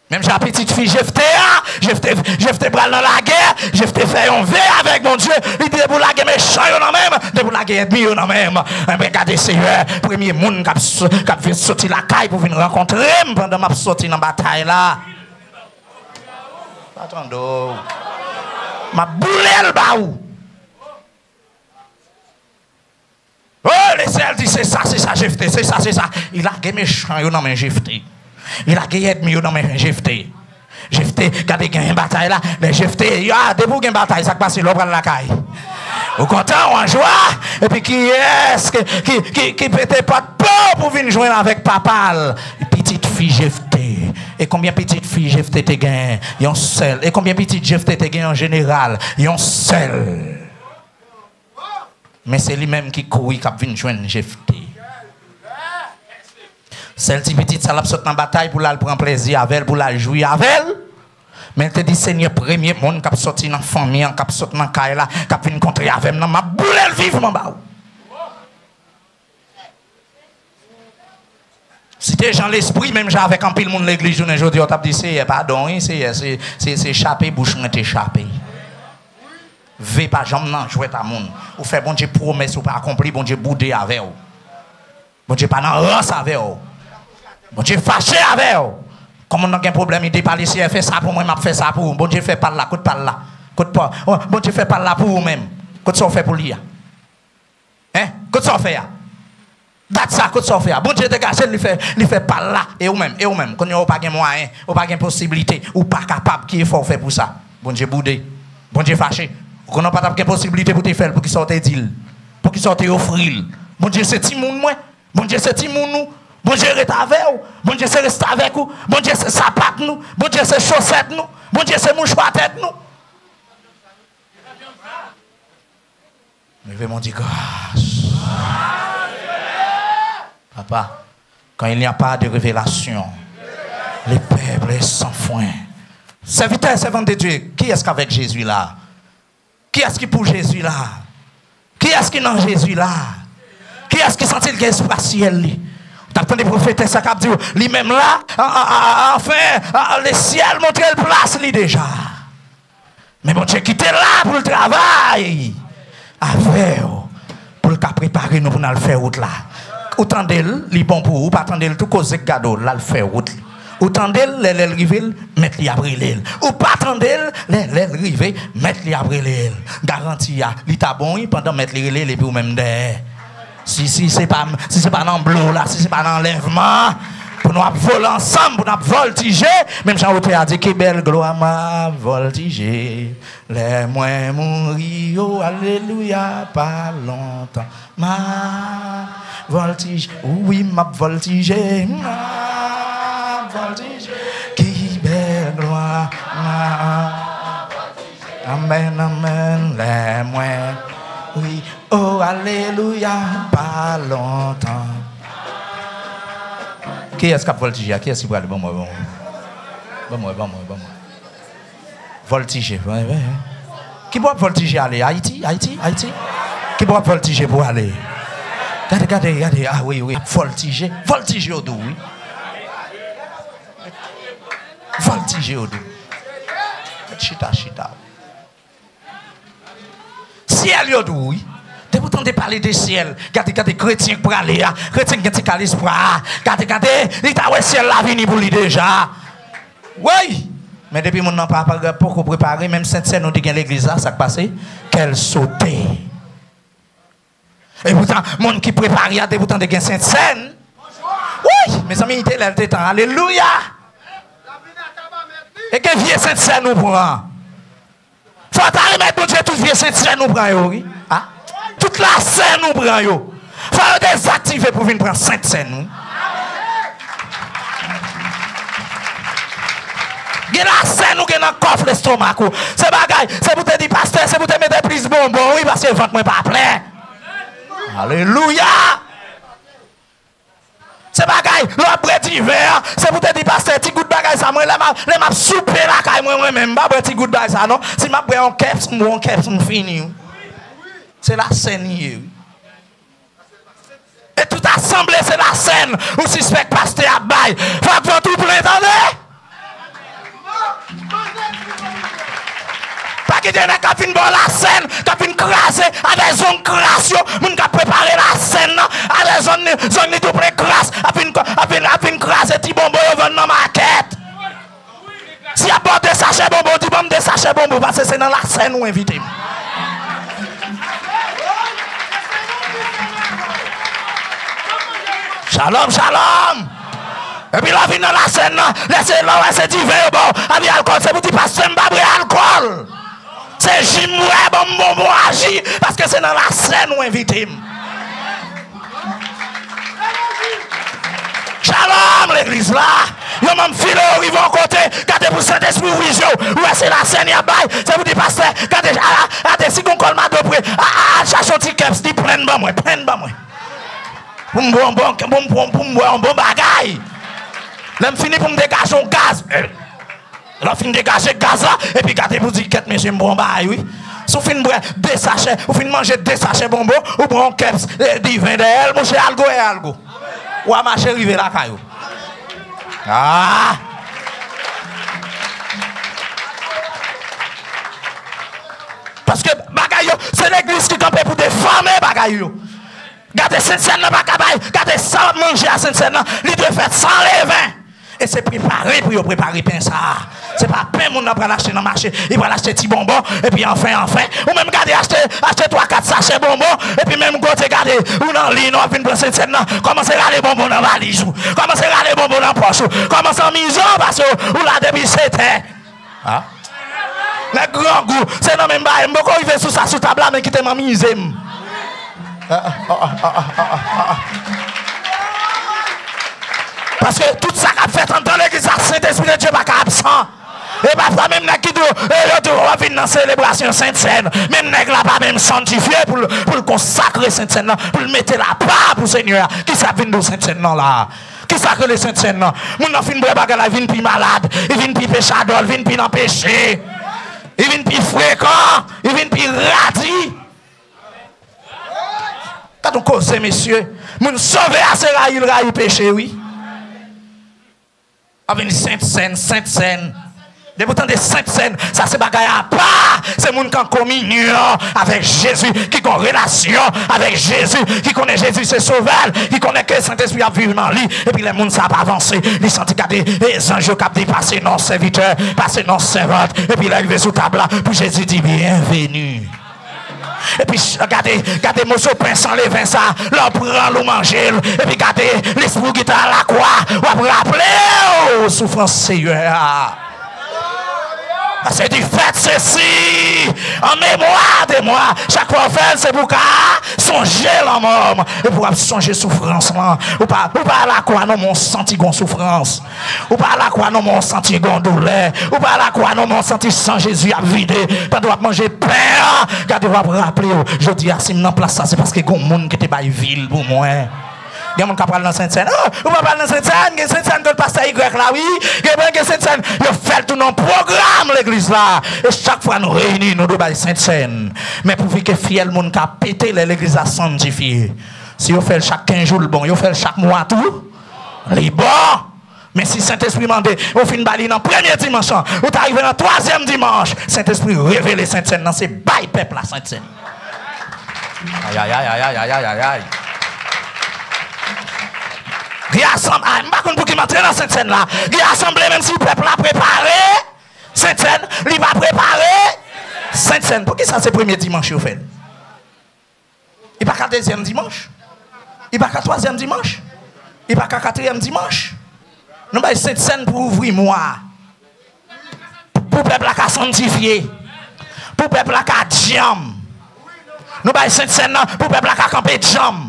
Menm jan pitit fi Jefte a, Jefte, Jefte pral nan lagè, Jefte fè yon ve avèk Bondye, li di, "Depi w lage mechan yo nan men m, depi w lage ènmi yo nan men m." Enben, gade, Seyè, premye moun k ap s-, k ap vin soti lakay pou vin rankontre m pandan m ap soti nan batay la. Pa tande w. M ap boule l ba ou. Oh, Lesyèl di, "Se sa, se sa, Jefte, se sa, se sa." Li lage mechan yo nan men Jefte. Li lage ènmi yo nan men Jefte. Jefte, gade, genyen batay la. Lè Jefte, ya, depi w gen batay, sa k pase lè w pral lakay? Ou kontan, w an jwa? Epi kiyès ki, ki, ki, ki pete pòt pa w pou vin jwenn avèk papa l? Pitit fi Jefte. E konbyen pitit fi Jefte te gen? Yon sèl. E konbyen pitit Jefte te gen an jeneral? Yon sèl. Men se li menm ki kouri k ap vin jwenn Jefte. Sèl ti pitit sa l ap sot nan batay pou l al pran plèzi avè l, pou l al jwi avè l. Men l te di, Senyè, premye moun k ap soti nan fanmi an, k ap sot nan kay la, k ap vin kontre avè m nan, m ap boule l vivman ba ou. Si te jan lespri, menm jan avèk anpil moun legliz jounen jodi a, w t ap di, Seyè, padon, wi, Seyè, se, se, se chape bouch mwen te chape. Ve pa janm nan jwèt a moun. Ou fè Bondye pwomès ou pa akonpli, Bondye boude avè w. Bondye pa nan rans avè w. Bondye fache avè w. Kòm moun nan gen pwoblèm, li di, pale, Seyè, fè sa pou mwen, m ap fè sa pou ou. Bondye fè pa l la, kote pa l la? Kote pa, Bondye fè pa l la pou ou menm. Kote sa w fè pou li a? Hein? Kote sa w fè a? Dat sa, kote sa w fè a? Bondye degaje l, li fè, li fè pa l la. E ou menm, e ou menm? Kounye a, ou pa gen mwayen, ou pa gen posiblite, ou pa kapab. Ki efò w fè pou sa? Bondye boude. Bondye fache. Ou konnen w pa t ap gen posiblite pou te fè l, poukisa w te di l? Poukisa w te ofri l? Bondye se timoun mwen. Bondye se timoun ou. Bondye ret avè w. Bondye se restavèk ou. Bondye se sapat nou. Bondye se chosèt nou. Bondye se mouchwa tèt nou. Levez mon Dieu, grâce. Papa, quand il n'y a pas de révélation, le peuple est sans foi. Serviteur, servante de Dieu, kiyès k avèk Jezi la? Kiyès ki pou Jezi la? Kiyès ki nan Jezi la? Kiyès ki santi l gen espas syèl li? Ou t ap tande pwofetès sa k ap di w, li menm la, an, an, an, anfen, an, an, le syèl montre l plas li deja. Men Bondye kite l la pou l travay avè w, pou l ka prepare nou pou n al fè wout la. Ou tande l, li bon pou ou. Ou pa tande l, tou koze k gade w, l al fè wout li. Ou tande l, lè lè l rive, l, mèt li ap rele l. Ou pa tande l, lè lè l rive, mèt li ap rele l. Garanti a, li ta bon wi, pandan mèt li rele l epi ou menm dèyè. Si, si se pa, si se pa nan blo la, si se pa nan anlèvman, pou nou ap vole ansanm, pou n ap vòltije, menm jan otè a di, ki bèl glwa m ap vòltije, lè mwen mouri, o alelouya, pa lontan, m ap vòltije, wi, m ap vòltije, m ap vòltije, ki bèl glwa m ap Amèn, amèn, lè mwen, wi, o, alelouya, pa lontan. Kiyès k ap vòltije a? Kiyès ki prale? Ban mwen, ban mwen. Ban mwen, ban mwen, ban mwen. Vòltije, wi, wi, wi. Ki bò w ap vòltije ale? Ayiti, Ayiti, Ayiti? Ki bò w ap vòltije pou ale? Gade, gade, gade, a wi, wi, ap vòltije. Vòltije yo dou, wi. Vòltije yo dou. Chita, chita. Syèl yo dou, wi. Depi w tande pale de syèl, gade, gade kretyen k prale a, kretyen k gen ti kal espwa a. Gade, gade, li ta wè syèl la vini pou li deja. Woy! Men depi moun nan pa, pa, poko prepare, menm sentsèn nou te gen legliz la, sa k pase? Kè l sote. E poutan, moun ki prepare a, depi w tande gen sentsèn, woy! Mezanmi, te lè l te tan. Alelouya! E gen vye sentsèn ou pran. Fò w ta remèt Bondye tout vye sentsèn ou pran yo, wi. A? Tout lasèn ou pran yo. Fò yo dezaktive pou vin pran sentsèn, wi. Gen lasèn ou gen nan kòf lestomak ou. Se bagay, se pou te di, pastè, se pou te mete plis bonbon, wi, paske vant mwen pa plen. Alelouya! Se bagay, lè w ap bwè diven an, se pou te di, pastè, ti gout bagay sa, mwen, lè m ap, lè m ap soupe lakay mwen, mwen menm, m pa bwè ti gout bagay sa, non. Si m ap bwè yon kèps, m bwè yon kèps, m fini. Se lasèn li ye, wi. E tout asanble, se lasèn ou sispèk pastè ap bay. Fòk vant ou plen, tande! Pa kite nèg k ap vin ba w lasèn, k ap vin kraze avè zong kras yo, moun k ap prepare lasèn nan, avè zong li, zong li tou plen kras, ap vin, ap vin, ap vin kraze ti bonbon yo vann nan makèt. Si y ap ba w de sachè bonbon, di, "Ban m de sachè bonbon," paske se nan lasèn ou envite m. Shalom, shalom. Epi lè w vin nan lasèn nan, lè se, lè w wè se diven yo ba w, abi alkòl, se pou di, "Pastè, m pa bwè alkòl. Se ji m bwè, ban m bonbon a ji, paske se nan lasèn ou envite m." Shalom, legliz la. Yon manm file, w rive yon kote, gade pou Sentespri ouvri je w. Ou wè se lasèn y ap bay. Se pou di, "Pastè, gade, a, a, gade, si gon kòlmado pre, a, a, al chache yon ti kèps, li plen ban mwen, plen ban mwen." Pou m bwè yon bon, pou m, pou m, pou m bwè yon bon bagay. Lè m fini pou m degaje yon gaz. Eh. Lè w fin degaje gaz la, epi gade pou di, kèt mesye, m pran yon bagay, wi. Si w fin bwè de sachè, ou fin manje de sachè bonbon, ou pran yon kèps, eh, diven dèyè l, monchè, algo e algo. W a mache rive lakay ou. Ah! Paske bagay yo, se legliz ki kanpe pou defòme bagay yo. Gade Sentsèn nan pa ka bay, gade sa w ap manje a Sentsèn nan, li dwe fèt san leven. E se prepare pou yo prepare pen sa a. Se pa pen moun nan pral achte nan mache, li pral achte ti bonbon, epi anfen, anfen. Ou menm gade achte, achte twa, kat sachè bonbon, epi menm kote gade, ou nan liy nan w ap vin pran Sentsèn nan, kòmanse rale bonbon nan valiz ou, kòmanse rale bonbon nan pòch ou, kòmanse anmize w paske ou la depi sèt è. Ah. Nèg grangou, se nan menm bagay. M poko rive sou sa sou tab la, men kite m anmize m. Ah, ah, ah. Paske tout sa k ap fèt anndan legliz la, Sentespri de Dye pa ka absan. E pafwa menm nèg ki di w, e yo di w, w ap vin nan selebrasyon Sentsèn. Menm nèg la pa menm santifye pou l, pou l konsakre Sentsèn nan, pou l mete l apa pou Senyè a. Kisa ap vin di w Sentsèn nan la? Kisa k rele Sentsèn nan? Moun nan fin bwè bagay la, li vin pi malad, li vin pi pechadò, li vin pi nan peche, li vin pi frekan, li vin pi radi. Gad yon koze, mesye. Moun sove a se rayi l rayi peche, wi. Ap vin Sentsèn, Sentsèn. Depi w tande Sentsèn, sa se bagay apa. Se moun ki an kominyon avèk Jezi, ki gen yon relasyon avèk Jezi, ki konnen Jezi se Sovè l, ki konnen ke Sentespri ap viv nan li. Epi lè moun sa ap avanse, li santi gade, e zanj yo k ap di, pase non sèvitè, pase non sèvant. Epi lè rive sou tab la, pou Jezi di, byenveni. Epi ch-, gade, gade moso pen san leven sa, lè w pran l, ou manje l, epi gade, lespri w gentan alakwa, w ap raple w soufrans Seyè a. Paske di, faites ceci en mémoire de moi. Chak fwa w fè l, se pou w ka sonje lanmò m. Epi w ap sonje soufrans lan. Ou pa, ou pa alakwa non, men w santi gon soufrans. Ou pa alakwa non, men w santi gon doulè. Ou pa alakwa non, men w santi san Jezi ap vide. Pandan w ap manje pen an, gade w ap raple w, jodi a, si m nan plas sa, se paske gon moun ki te bay vi l pou mwen. Gen moun k ap pral nan Sentsèn. Oh, ou pa pral nan Sentsèn, gen Sentsèn kot pastè Igrèk la, wi. Gen, gen Sentsèn, yo fè l tounen yon pwogram legliz la. E chak fwa nou reyini, nou dwe bay Sentsèn. Men pouvi ke fyèl moun ka pete lè legliz la santifye. Si yo fè l chak kenz jou, l bon. Yo fè l chak mwa tou, li bon. Men si Sentespri mande, ou fin ba li nan premye dimanch lan, ou ta rive nan twazyèm dimanch, Sentespri revele Sentsèn nan, se bay pèp la Sentsèn. Ayayay, ayayay, ayayay. Gen asanm-, ay, m pa konn pou ki m antre nan Sentsèn la. Gen asanble, menm si pèp la prepare Sentsèn, li pa prepare Sentsèn. Poukisa se premye dimanch yo fè l? Li pa ka dezyèm dimanch? Li pa ka twazyèm dimanch? Li pa ka katriyèm dimanch? Nou bay Sentsèn pou ouvri mwa a. Pou pèp la ka santifye. Pou pèp la ka djanm. Nou bay Sentsèn nan pou pèp la ka kanpe djanm.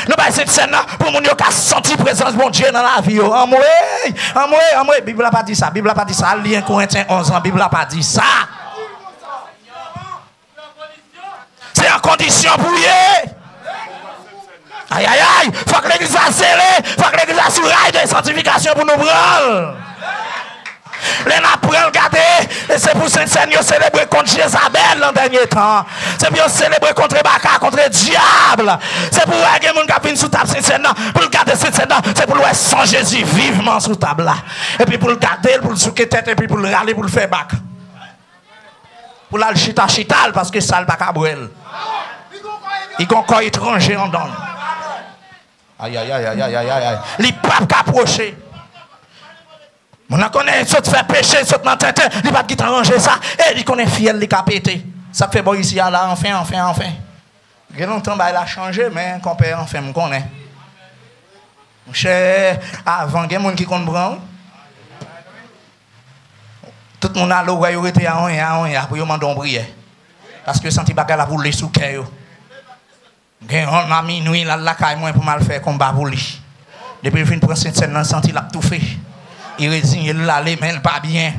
Nou bay Sentsèn nan pou moun yo ka santi prezans Bondye nan lavi yo. Anmwey, anmwey, anmwey. Bib la pa di sa. Bib la pa di sa. Al li en Korentyen onz lan. Bib la pa di sa. Se an kondisyon pou w ye. Ayayay, fòk legliz la sele, fòk legliz la sou ray de santifikasyon pou nou pran l. Lè n ap pran l, gade, e se pou Sentsèn yo selebre kont Jezabèl nan dènye tan. Se pou yo selebre kont Baka, kont dyab. Se pou wè gen moun k ap vin sou tab Sentsèn nan, pou l gade Sentsèn nan, se pou l wè san Jezi vivman sou tab la. Epi pou l gade l, pou l souke tèt, epi pou l rale, pou l fè bak. Pou l al chita, chita l, paske sa l pa ka bwè l. Li gon kò etranje anndan l. Ayayay, ayayay, ayayay. Li p ap ka pwoche. Moun nan konnen sot fè peche, sot nan tenten, li pa t gentan ranje sa. E li konnen fyèl li ka pete. Sa k fè bò isi a la, anfen, anfen, anfen. Gen lontan bagay la chanje, men konpè anfen m konnen. Monchè, avan gen moun ki konn pran, wi. Tout moun ale, ou wè yo rete a onyen, a onyen, apre yo mande yon priyè. Paske yo santi bagay la ap woule sou kè yo. Gen yon a minwi, l al lakay mwen pou m al fè konba pou li. Depi l fin pran Sentsèn nan, l santi l ap toufe. Li reziye l, l ale, men l pa byen.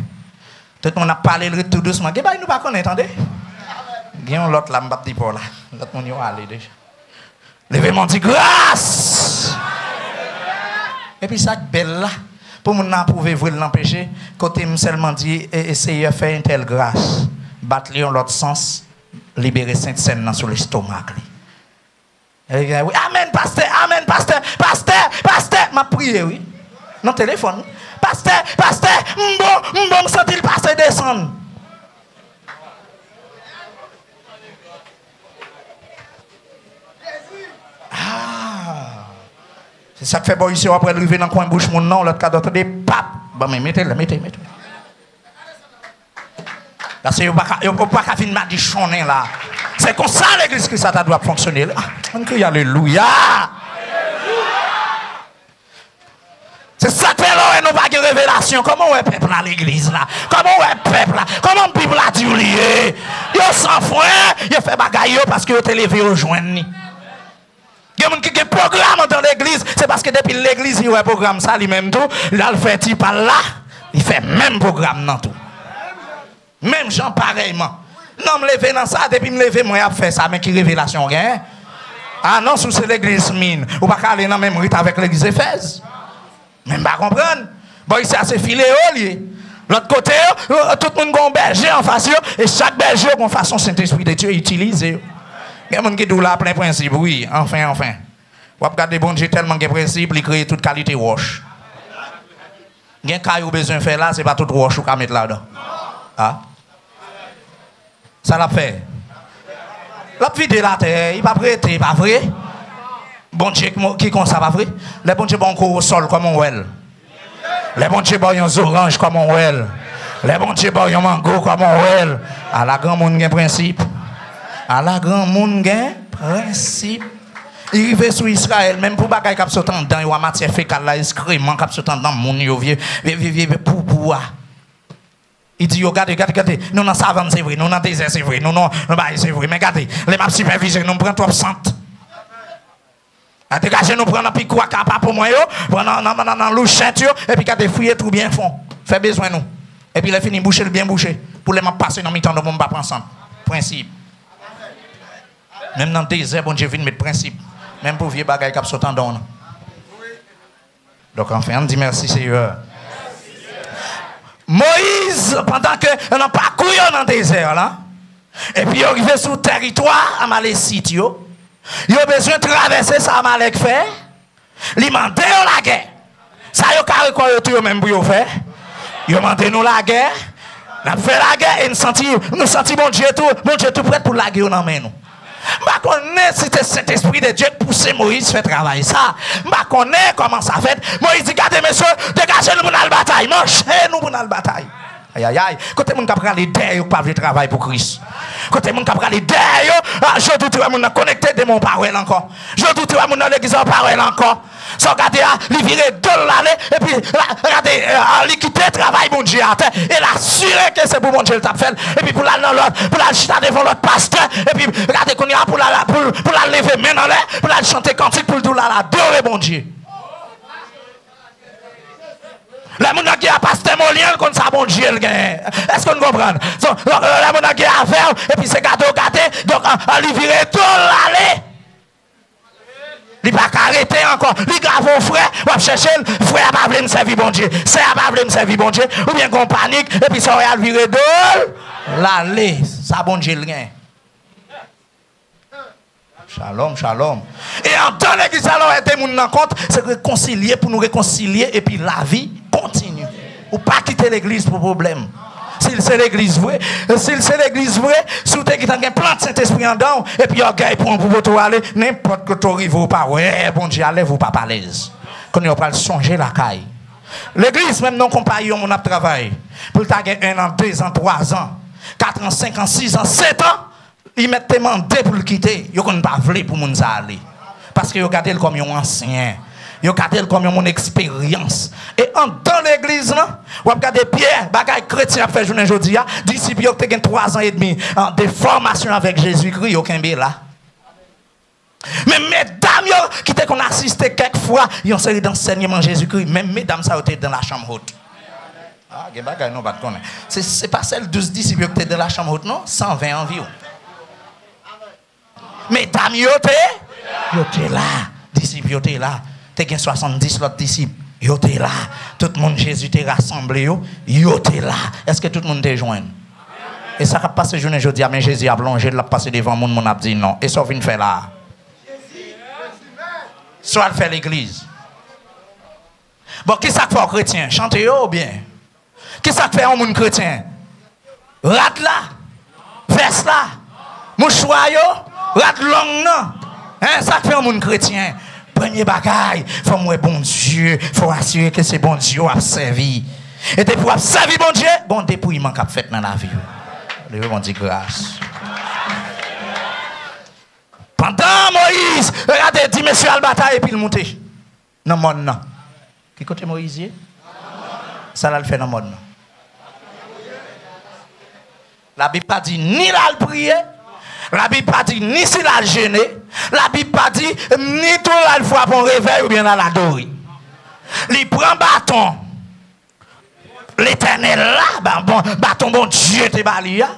Tout moun ap pale, l ret tou dousman. Gen bagay nou pa konnen, tande. Gen yon lòt la, m p ap di pa w la. Lòt moun yo ale deja. Leve men w, di, gras! Epi sa k bèl la, Pou moun nan apwouve vre l nan peche, kote m sèlman di, e, e Seyè fè entèl gras, bat li yon lòt sans, libere Sentsèn nan sou lestomak li. E gen, wi, amèn, pastè, amèn, pastè, pastè, pastè, m ap priye, wi. Nan telefòn, wi. Pastè, pastè, m bon, m bon, m santi l pase desann. Ah. Se sa k fè bò isi w ap wè l rive nan kwen bouch moun nan, lòt ka dòt de pap. Bon, men mete l, mete, mete. Paske yo pa ka, yo, yo pa ka vin madichonnen la. Se konsa legliz Kris la ta dwe ap fonksyone. Ah, ann kriye alelouya. Se sa k fè lè w wè nou pa gen revelasyon. Kòman w wè pèp la legliz la? Kòman w wè pèp la? Kòman Bib la di w li ye? Yo san fren, yo fè bagay yo paske yo te leve yo jwenn li. Gen moun ki gen pwogram andan legliz, se paske depi legliz li wè pwogram sa, li menm tou, l al fè ti pa l la, li fè menm pwogram nan tou. Menm jan parèyman. Non, m leve nan sa, depi m leve, mwen ap fè sa, men ki revelasyon w genyen? Ah non, si w se legliz Min, ou pa ka ale nan menm rit avèk legliz Efèz. Men m pa konprann. Bò isi a se Fileo l ye. Lòt kote yo, yo, tout moun gen yon bèje anfas yo, e chak bèje yo gen yon fason Sentespri de Dye itilize yo. Gen moun ki di w la plen prensip, wi, anfen, anfen. W ap gade Bondye tèlman gen prensip, li kreye tout kalite wòch. Gen kay ou bezwen fè la, se pa tout wòch ou ka met ladan. A. Sa l ap fè? L ap vide latè, li p ap rete, pa vre? Bondye ki mo-, ki konsa, pa vre? Lè Bondye ba w yon korosòl, kòman w wè l? Lè Bondye ba w yon zoranj, kòman w wè l? Lè Bondye ba w yon mango, kòman w wè l? Ala granmoun gen prensip. Ala granmoun gen prensip. Li rive sou Izrayèl, menm pou bagay k ap sot anndan yo a, matyè fekal la, eskreman k ap sot anndan moun yo, vye, vye, vye, vye, vye poupou a. Li di yo, gade, gade, gade, nou nan savann se vre, nou nan dezè se vre, nou nan, nan bagay se vre, men gade, lè m ap sipèvize nou, m pran twòp sant. A degaje nou pran nan pik waka pa pou mwen yo, pran nan, nan, nan, nan louchent yo, epi gade fouye twou byen fon. Fè bezwen nou. Epi lè fini, bouche l byen bouche. Pou lè m ap pase nan mitan nou, pou m pa pran sant. Prensip. Menm nan dezè, Bondye vin met prensip. Menm pou vye bagay k ap sot anndan w nan. Donk, anfen, ann di mèsi, Seyè. Moyiz, pandan ke nan pakou yo nan dezè la, epi yo rive sou tèritwa Amalesit yo, yo bezwen travèse sa Amalèk fè, li mande yo lagè. Sa yo kare kò yo tou yo menm pou yo fè? Yo mande nou lagè. N ap fè lagè e n santi, nou santi Bondye tou, Bondye tou prèt pou lage yo nan men nou. M pa konnen si se Sentespri de Dye k pouse Moyiz fè travay sa. M pa konnen kòman sa fèt. Moyiz di, gade mesye, degaje nou pou n al batay. Manche nou pou n al batay. Ayayay. Kote moun k ap rale dèyè yo k pa vle travay pou Kris? Kote moun k ap rale dèyè yo? Ah, jodi w te wè moun nan konekte, demen w pa wè l ankò. Jodi w te wè moun nan legliz la, w pa wè l ankò. Sa w gade a, li vire do l l ale, epi la, gade, eh, li kite travay Bondye atè, e l asire ke se pou Bondye l t ap fè l, epi pou l al nan lòt, pou l al chita devan lòt pastè, epi gade kounye a, pou l al, pou, pou l al leve men l anlè, pou l al chante kantik, pou l di w l al adore Bondye. Lè moun nan gen a pastè Molyen, l konn sa Bondye l genyen. Èske n konprann? So, lè moun nan gen afè w, epi se gade w gade, donk, an, an, li vire do l l ale. Li pa ka rete ankò. Li grave w frè, w ap chèche l. Frè a pa vle m sèvi Bondye. Sè a pa vle m sèvi Bondye. Oubyen gon panik, epi sa w al vire do l l ale. Sa Bondye l gen. Shalom, shalom. E andan legliz la, lè w ede moun nan kont, se rekonsilye pou nou rekonsilye, epi lavi kontinye. Ou pa kite legliz pou pwoblèm. Si l se legliz vre, si l se legliz vre, si w te gentan gen plant Sentespri andan w, epi ògèy pran w pou pote w ale, nenpòt kote w rive, w pa wè Bondye alèz, ou p ap alèz. Kounye a w pral sonje lakay. Legliz, menm nan konpayi yon moun ap travay, pou l ta gen en an, de zan, twa zan, kat an, senk an, sis an, sèt an, li mèt te mande pou l kite, yo konn pa vle pou moun sa ale. Paske yo gade l kòm yon ansyen. Yo gade l kòm yon moun eksperyans. E andan legliz lan, w ap gade Pyè, bagay kretyen ap fè jounen jodi a, disip yo ki te gen twa zan edmi, an, de fòmasyon avèk Jezikri, yo kenbe la. Men medam yo ki te konn asiste kèk fwa yon seri dansènyman Jezikri, menm medam sa yo te dan lachanm hot. Ah, gen bagay nou pa t konnen. Se, se pa sèl douz disip yo ki te dan lachanm hot, non? San ven anviwon. Medam yo te, yo te la. Disip yo te la. Te gen swasanndis lòt disip. Yo te la. Tout moun Jezi te rasanble yo, yo te la. Èske tout moun te jwenn? E sa k ap pase jounen jodi a, men Jezi ap lonje l, l ap pase devan moun, moun ap di, "Non, e sa w vin fè la a?" Sa w al fè legliz? Bon, ki sa k fè w kretyen? Chante yo oubyen? Ki sa k fè yon moun kretyen? Rad la, vès la, mouchwa yo, rad long nan. Hein, sa k fè yon moun kretyen? Premye bagay, fò m wè Bondye, fò w asire ke se Bondye w ap sèvi. E depi w ap sèvi Bondye, gon depwouman k ap fèt nan lavi w. Leve, Bondye gras. Pandan Moyiz, gade, di mesye al batay epi l moute nan mòn nan. Ki kote Moyiz ye? Sa l al fè nan mòn nan? Labib pa di ni l al priye, Labib pa di ni si l al jene, Labib pa di ni tou l al frape yon revèy oubyen l al adore. Li pran baton Letènèl la, ba-, bon, baton Bondye te ba li a,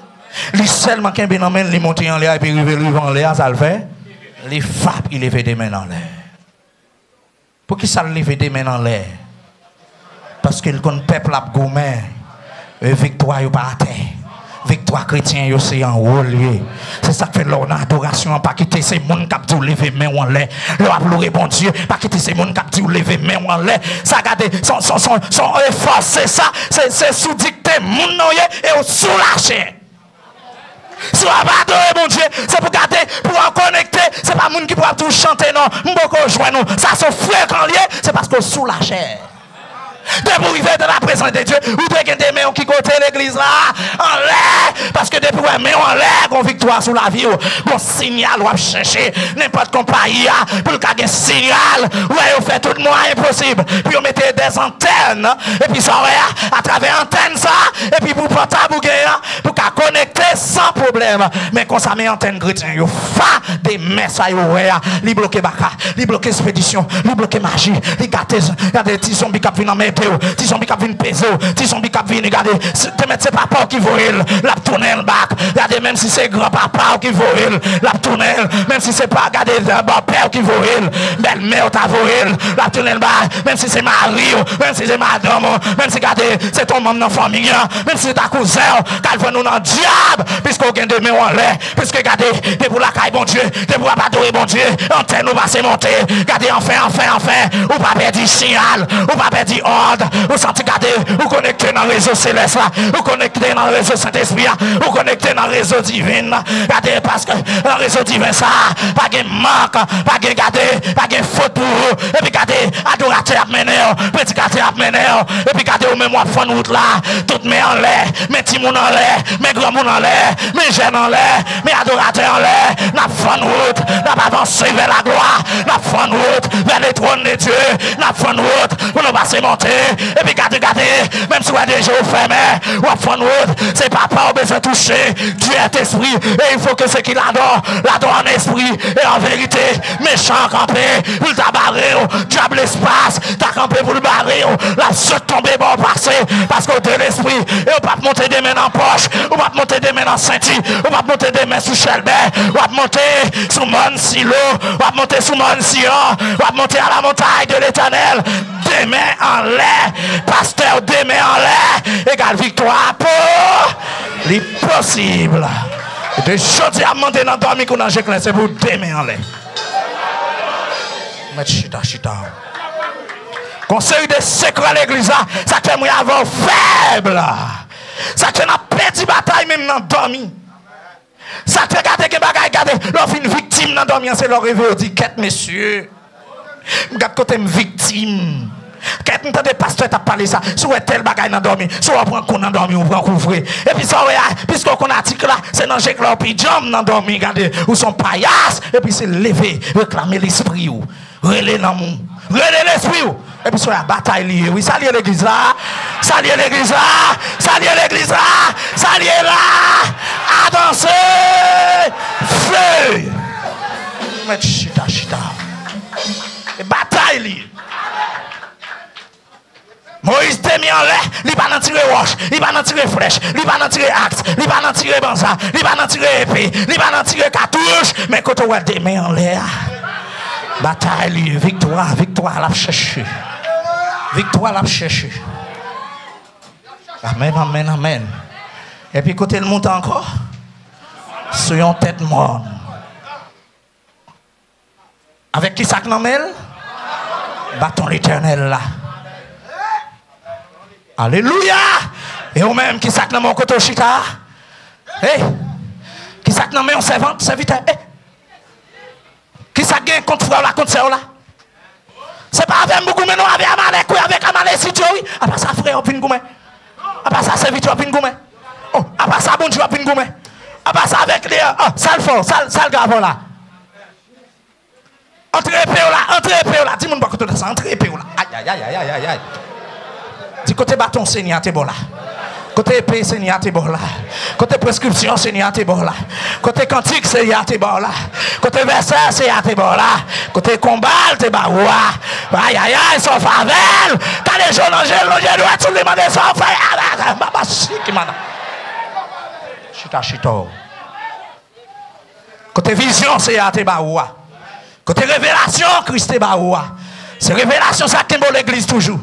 li sèlman kenbe nan men l, li monte anlè a, epi rive l rive anlè a, sa l fè? Li fap, li leve de men anlè. Poukisa l leve de men anlè? Paske l konn pèp la ap goumen. E viktwa yo pa atè. Viktwa kretyen yo se anwo l ye. Se sa k fè lè w nan adorasyon an, pa kite se moun k ap di w leve men w anlè. Lè w ap loure Bondye, pa kite se moun k ap di w leve men w anlè. Sa gade, son, son, son, son efò, se sa, se, se sou dikte moun nan w ye e w sou lachè. Si w ap adore Bondye, se pou gade, pou w konekte. Se pa moun ki pou ap di w chante non, m poko jwenn ou. Sa se frekan l ye, se paske w sou lachè. Depi w rive dans la présence de Dieu, ou dwe gen de men w ki kote legliz la, anlè. Paske depi w wè men w anlè, gon viktwa sou lavi w. Gon sinyal w ap chèche. Nenpòt konpayi a, pou l ka gen sinyal, wè yo fè tout mwayen posib pou yo mete dèzantèn, epi sa w wè a, atravè antèn sa, epi pou pòtab ou gen an, pou ka konekte san pwoblèm. Men konsa, men antèn kretyen yo fa de men sa yo wè a, li bloke baka, li bloke espedisyon, li bloke maji, li gate, gade ti zonbi k ap vin anmède w, ti zonbi k ap vin peze w, ti zonbi k ap vin, gade, se, te mèt se papa w ki voye l, l ap tounen l bak, gade, menm si se gran papa w ki voye l, l ap tounen l, menm si se pa, gade, bòpè w ki voye l, bèlmè w ta voye l, l ap tounen l bak, menm si se mari w, menm si se madanm w, menm si, gade, se ton manm nan fanmi an, menm si se ta kouzen w, k al jwenn ou nan dyab, piske w gen de men w anlè, piske gade, depi w lakay Bondye, depi w ap adore Bondye, antèn ou pase monte. Gade, anfen, anfen, anfen, ou pa pèdi siyal, ou pa pèdi òd, ou santi, gade, ou konekte nan rezo selès la, ou konekte nan rezo Sentespri a, ou konekte nan rezo divin. Gade, paske nan rezo diven sa, pa gen mank, pa gen, gade, pa gen fot pou ou. Epi gade, adoratè ap mennen w, predikatè ap mennen w. Epi gade, ou menm w ap fann wout la, tout men anlè, men timoun anlè, men granmoun anlè, men jèn anlè, men adoratè anlè. N ap fann wout, n ap avanse vè laglwa, n ap fann wout vè le trône de Dieu, n ap fann wout pou nou pase monte. Epi gade, gade, menm si w wè de je w fèmen, w ap fann wout. Se papa w bezwen touche. Dieu est esprit, et il faut que ceux qui l'adorent l'adorent en esprit et en vérité. Mechan an kanpe pou l ta bare w. Dyab lespas ta kanpe pou l bare w. L ap sot tonbe ba w pase, paske w de lespri. E w p ap monte de men nan pòch, ou p ap monte de men nan senti, ou p ap monte de men sou chèlbè. W ap monte sou mòn Silo, w ap monte sou mòn Siyon, w ap monte à la montagne de l'Éternel. De men anlè, pastè, de men anlè egal viktwa. Po, li posib. De jodi a, m mande nan dòmi kou nan je klè, se pou de men anlè. Mèt chita, chita. Gon seri de sekrè legliz la, sa k fè mwen avè w fèb. Sa k fè n ap pèdi batay menm nan dòmi. Sa k fè gade gen bagay, gade, lè w fin viktim nan dòmi an, se lè w reveye w di, "Kèt, mesye, m gad kote m viktim. Kèt, m tande pastè t ap pale sa. Si w wè tèl bagay nan dòmi, si w wè w pran kou nan dòmi, ou pran kou vre." Epi sa w wè a, piske w konn atik la, se nan je klè w pi djanm nan dòmi, gade, ou se yon payas, epi se leve, reklame lespri w. Rele nanm ou. Rele lespri w. Epi swa batay li ye. Wi, sa l ye legliz la. Sa l ye legliz la. Sa l ye legliz la. Sa l ye la. Avanse. Fe. Mèt chita, chita. E batay li ye. Moyiz te men anlè, li pa nan tire wòch, li pa nan tire flèch, li pa nan tire aks, li pa nan tire banza, li pa nan tire epe, li pa nan tire katouch, men kote w wè de men anlè a, batay li, viktwa, viktwa l ap chèche. Viktwa l ap chèche. Amèn, amèn, amèn. Epi kote l moute ankò? Sou yon tèt mòn. Avèk ki sa k nan men l? Baton Letènèl la. Alelouya! E ou menm, ki sa k nan men w kote w chita a? Hey! Ki sa k nan men w, sèvant, sèvitè? Hey! Ki sa k gen kont frè w la, kont sè w la? Se pa avè m pou goumen non, avè Amalèk wi, avèk Amalesit yo wi. Apa sa frè w ap vin goumen? Apa sa sèvitè w ap vin goumen? Oh, apa sa Bondye w ap vin goumen? Apa sa avèk li an? Oh, sa l fè w, sa l, sa l gen avè w la? Antre epe w la, antre epe w la. Di moun bò kote w la sa, antre epe w la. Ayayayayayay. Di kote baton Senyè a te ba w la. Kote epe Senyè a te ba w la. Kote preskripsyon Senyè a te ba w la. Kote kantik Senyè a te ba w la. Kote vèsè Senyè a te ba w la. Kote konba l te ba ou a. Ayayay, sa w fè avè l. Kale je w nan je l, lonje dwèt sou li, mande sa w fè. Baba si ki mana. Chita, chita w. Kote vizyon Senyè a te ba ou a? Kote revelasyon Kris te ba ou a? Se revelasyon sa k kenbe w legliz toujou.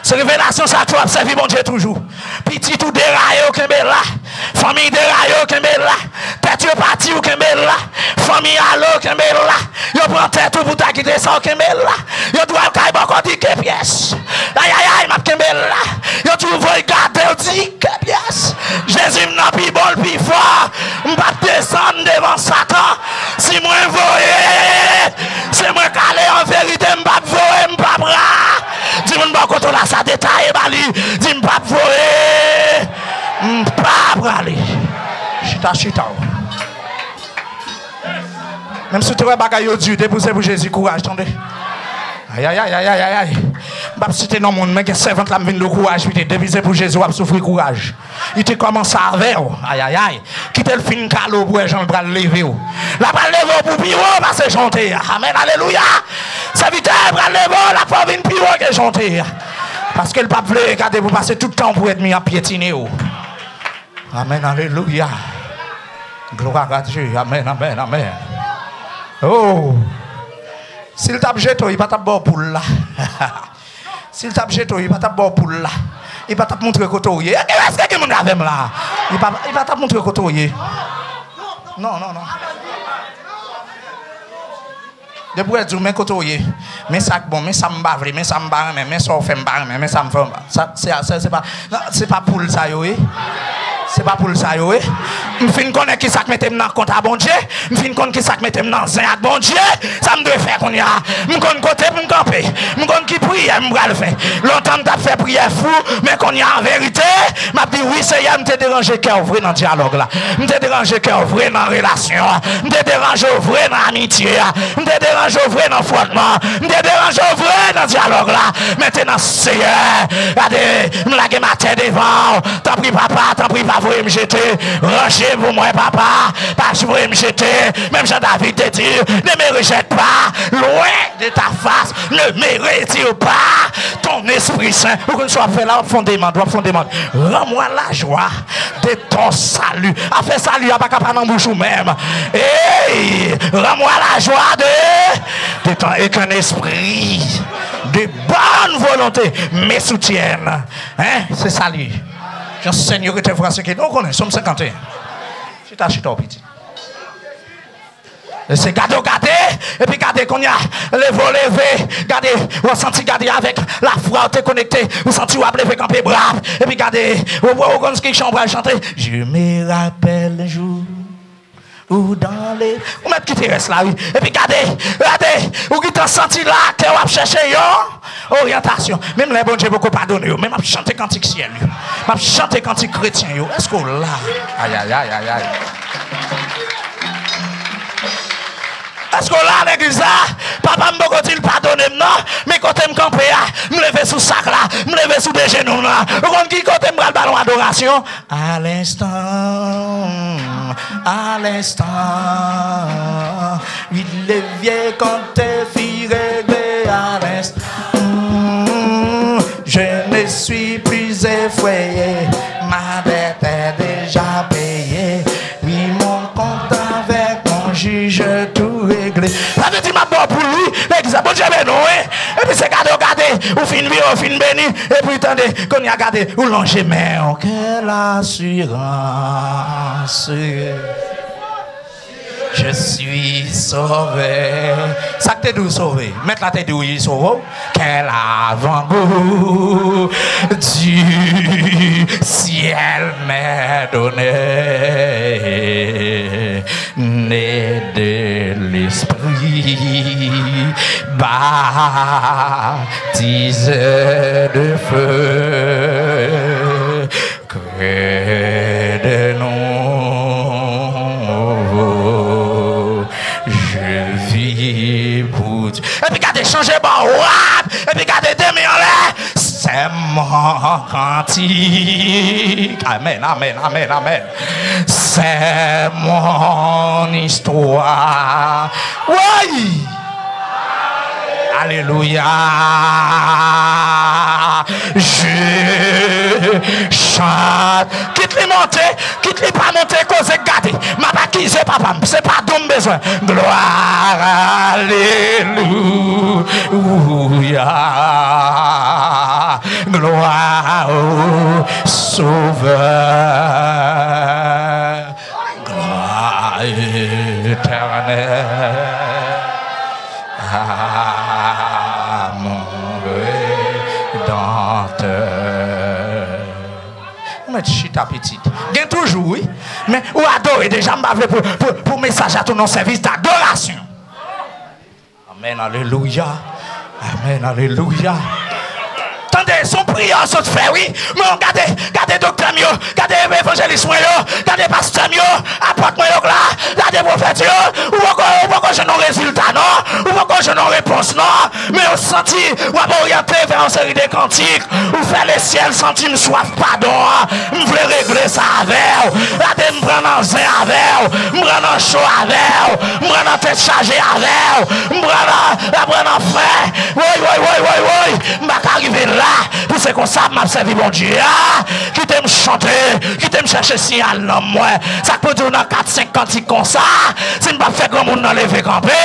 Se revelasyon sa k fè w ap sèvi Bondye toujou. Pitit ou deraye, w kenbe l la. Fanmi deraye, w kenbe l la. Tèt yo pati, w kenbe l la. Fanmi ale, w kenbe l la. Yo pran tèt ou pou ta kite sa, w kenbe l la. Yo di w al kay bòkò, di ke pyès. Ayayay, m ap kenbe l la. Yo di w voye gade, w di ke pyès. Jezi m nan pi bon, l pi fò. M p ap desann devan Satan. Si mwen voye, se mwen k ale an verite, m p ap voye, m p ap ra. Di moun bò kote w la sa, detaye ba li. Di m p ap voye, m p ap rale. Chita, chita w. Menm si w te wè bagay yo di, depi w se pou Jezi, kouraj, tande. Ayayayayayay. M p ap site non moun, men gen sèvant la m vin di w kouraj, pitit. Depi se pou Jezi, w ap soufri, kouraj. Li te kòmanse avè w. Ayayay. Kite l fin kale w pou wè jan l pral leve w. L ap pral leve w pou pi wo pase jan w te ye a. Amèn, alelouya. Sèvitè a pral leve w, l ap fè w vin pi wo ke jan w te ye a. Paske l p ap vle gade pou pase tout tan w pou ènmi an pyetine w. Amèn, alelouya. Gloire à Dieu. Amèn, amèn, amèn. Oh. Si l t ap jete w, li pa t ap ba w poul la. Si l t ap jete w, li pa t ap ba w poul la. Li pa t ap montre kote w ye. Èske, èske gen moun avè m la? Li pa, li pa t ap montre kote w ye. Non, non, non. Depi w wè di w, men kote w ye. Men sa k bon, men sa m pa vle, men sa m pa renmen, men sa w fè m pa renmen, men sa m fè w pa. Sa, se, se, se pa, non, se pa poul sa yo ye. Se pa poul sa yo ye. M fin konnen ki sa k mete m nan kont a Bondye. M fin konn ki sa k mete m nan zen ak Bondye. Sa m dwe fè kounye a? M konn kote pou m kanpe. M konn ki priyè m pral fè. Lontan m t ap fè priyè fou, men kounye a, an verite, m ap di, wi, Seyè, m te deranje kè w vre nan dyalòg la. M te deranje kè w vre nan relasyon an. M te deranje w vre nan amitye a. M te deranje w vre nan fwòtman an. M te deranje w vre nan dyalòg la. Mentnan, Seyè, gade, m lage m atè devan w. Tanpri, papa, tanpri, pa voye m jete. Ranje m pou mwen, papa. Pa voye m jete. Menm jan David te di, ne me rejette pas loin de ta face. Ne me retire pas ton Esprit Saint. Ou konn sa w ap fè la, w ap fè yon demann, w ap fè yon demann. Rends-moi la joie de ton salut. Afè sali a pa ka pa nan bouch ou menm. Hey, rends-moi la joie de, de ton, et qu'un esprit de bonne volonté me soutienne. Hein? Se sali. Jan Senyè rete vwa se ki nou konnen, Sòm senkanteyen. Chita, chita, w piti. Se gade w gade, epi gade kounye a, leve w leve, gade, w santi gade avèk lafwa w te konekte, w santi w ap leve kanpe bra, epi gade, w, w, w konn ki chan w pral chante, Je me rappelle un jour où dans les, ou mèt kite rès la, wi. Epi gade, gade, ou gentan santi la, kè w ap chèche yon oryantasyon. Menm lè Bondye poko padone yo, men m ap chante kantik syèl yo. M ap chante kantik kretyen yo. Èske w la? Ayayayayay. Èske w la, legliz la? Papa m poko di l padone m, non. Men kote m kanpe a, m leve sou sak la, m leve sou de jenou m la. Ou konn ki kote m pral ba l yon adorasyon? À l'instant, à l'instant, il devient compte fut réglé à l'instant. Je ne suis plus effrayé, ma dette est déjà payée. Oui, mon compte avec mon juge tout réglé. Sa vle di m ap ba w poul wi, legliz la. Bondye beni w, wi. Epi se gade w gade, ou fin vire, ou fin beni, epi tande, kounye a gade, ou lonje men w. Quelle assurance, je suis sauvé. Sa k te di w sove? Mèt la te di w li sove w? Quel avant-goût du ciel m'est donné, né de l'Esprit, baptisé de feu, créé de nouveau, je vis pour Dieu. Epi gade, chanje bò, wap! Epi gade, de men anlè. C'est mon cantique. Amen, amen, amen, amen. C'est mon histoire. Oui! Alelouya! Je chante. Kit li monte, kit li pa monte, koze k gade. M ap akize papa m. Se padon m bezwen. Gloire, alelouya. Gloire au Sauveur. Gloire éternelle à mon Rédempteur. Ou mèt chita pitit. Gen toujou, wi. Men ou adore deja, m pa vle pou, pou, pou mesaj la tounen yon sèvis dadorasyon. Amen, alelouya. Amen, alelouya. Tande, se yon priyè w sot fè, wi. Men gade, gade doktè m yo, gade evanjelis mwen yo, gade pastè m yo, apòt mwen yo k la, gade pwofèt yo. Ou poko, ou poko jwenn yon rezilta, non. Ou poko jwenn yon repons, non. Men ou santi w ap oryante vè yon seri de kantik. Ou fè lesyèl santi m swaf padon an. M vle regle sa avè w. Gade m pran nan zen avè w. M pran nan cho avè w. M pran nan tèt chaje avè w. M pran nan, m pran nan fè. Woy, woy, woy, woy, woy. M pa ka rive la. Pou se konsa m ap sèvi Bondye a. Kite m chante. Kite m chèche siyal nanm mwen. Sa k pou di w nan kat, senk kantik konsa. Si m p ap fè granmoun nan leve kanpe.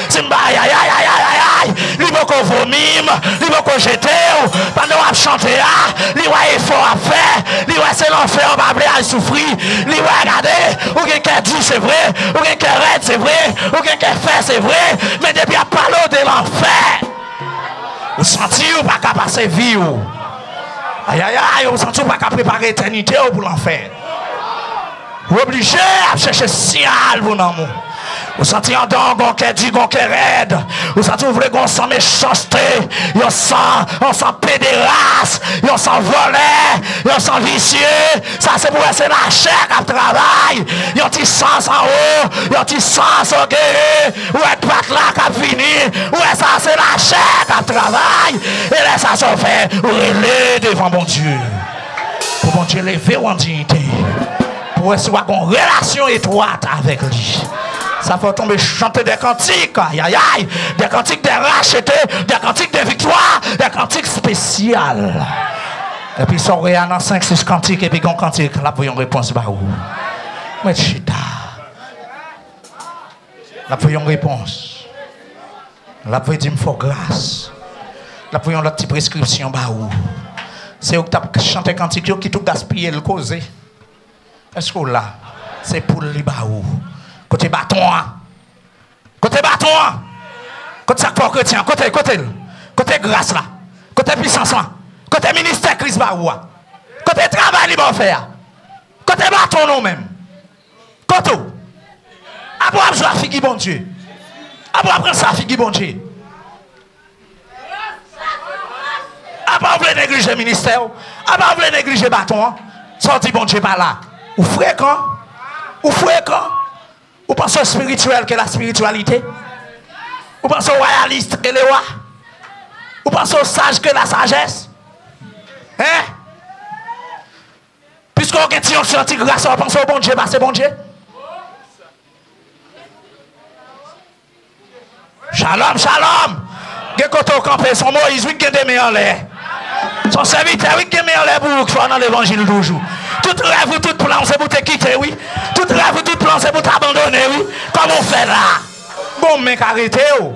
Si m pa, ayayay, ayayay, li poko vomi m, li poko jete w. Pandan w ap chante a, li wè efò w ap fè, li wè se lanfè w pa vle al soufri. Li wè, gade, ou gen kè di, se vre, ou gen kè rèd, se vre, ou gen kè fè, se vre, men depi y ap pale w de lanfè, ou santi ou pa ka pase vi w. Ayayay, ou santi ou pa ka prepare etènite w pou lanfè. Ou oblije ap chèche siyal pou nanm ou. Ou santi anndan w gon kè di, gon kè rèd. Ou santi w vle gon san mechanste, yon san, yon san pederas, yon san vòlè, yon san visye. Sa se pou wè se lachè k ap travay. Yon ti san san wo, yon ti san san wo gere. Ou wè pat la k ap vini. Ou wè sa se lachè k ap travay. E lè sa sa w fè, ou rele devan Bondye. Pou Bondye leve w an diyite. Pou wè si w a gon relasyon etwat avèk li. Sa fè w tonbe chante de kantik, ayayay, de kantik de rachete, de kantik de viktwa, de kantik espesyal. Epi sa w rele a nan senk, sis kantik, epi gon kantik, l ap voye yon repons ba ou. Mèt chita. L ap voye yon repons. L ap voye di m fè w gras. L ap voye yon lòt ti preskripsyon ba ou. Se ou ki t ap chante kantik yo ki tou gaspiye l koze. Èske w la? Se pou l li ba ou. Kote baton an? Kote baton an? Kote sa k fè w kretyen an? Kote, kote l? Kote gras la? Kote pisans lan? Kote ministè Kris ba ou a? Kote travay li ba w fè a? Kote baton nou menm? Kote w? Apa w ap jwe ak figi Bondye? Apa w ap ranse ak figi Bondye? Apa w vle neglije ministè w? Apa w vle neglije baton an? Sa w di Bondye pa la? Ou frekan. Ou frekan. Ou panse w espirityèl ke la spiritualité? Ou panse w royaliste ke le roi? Ou panse w saj ke la sagesse? Hein? Piske w gen ti onksyon, ti gras, w panse w Bondye pase Bondye? Shalom, shalom! Gen kote w kanpe, se yon Moyiz, wi, k gen de men anlè. Se yon sèvitè, wi, k gen men anlè pou ou, k fè w nan levanjil toujou. Tout rèv ou, tout plan w, se pou te kite, wi. Tout rèv ou, tout plan w, se pou te abandone, wi. Kòman w fè la? Bon, men k arete w.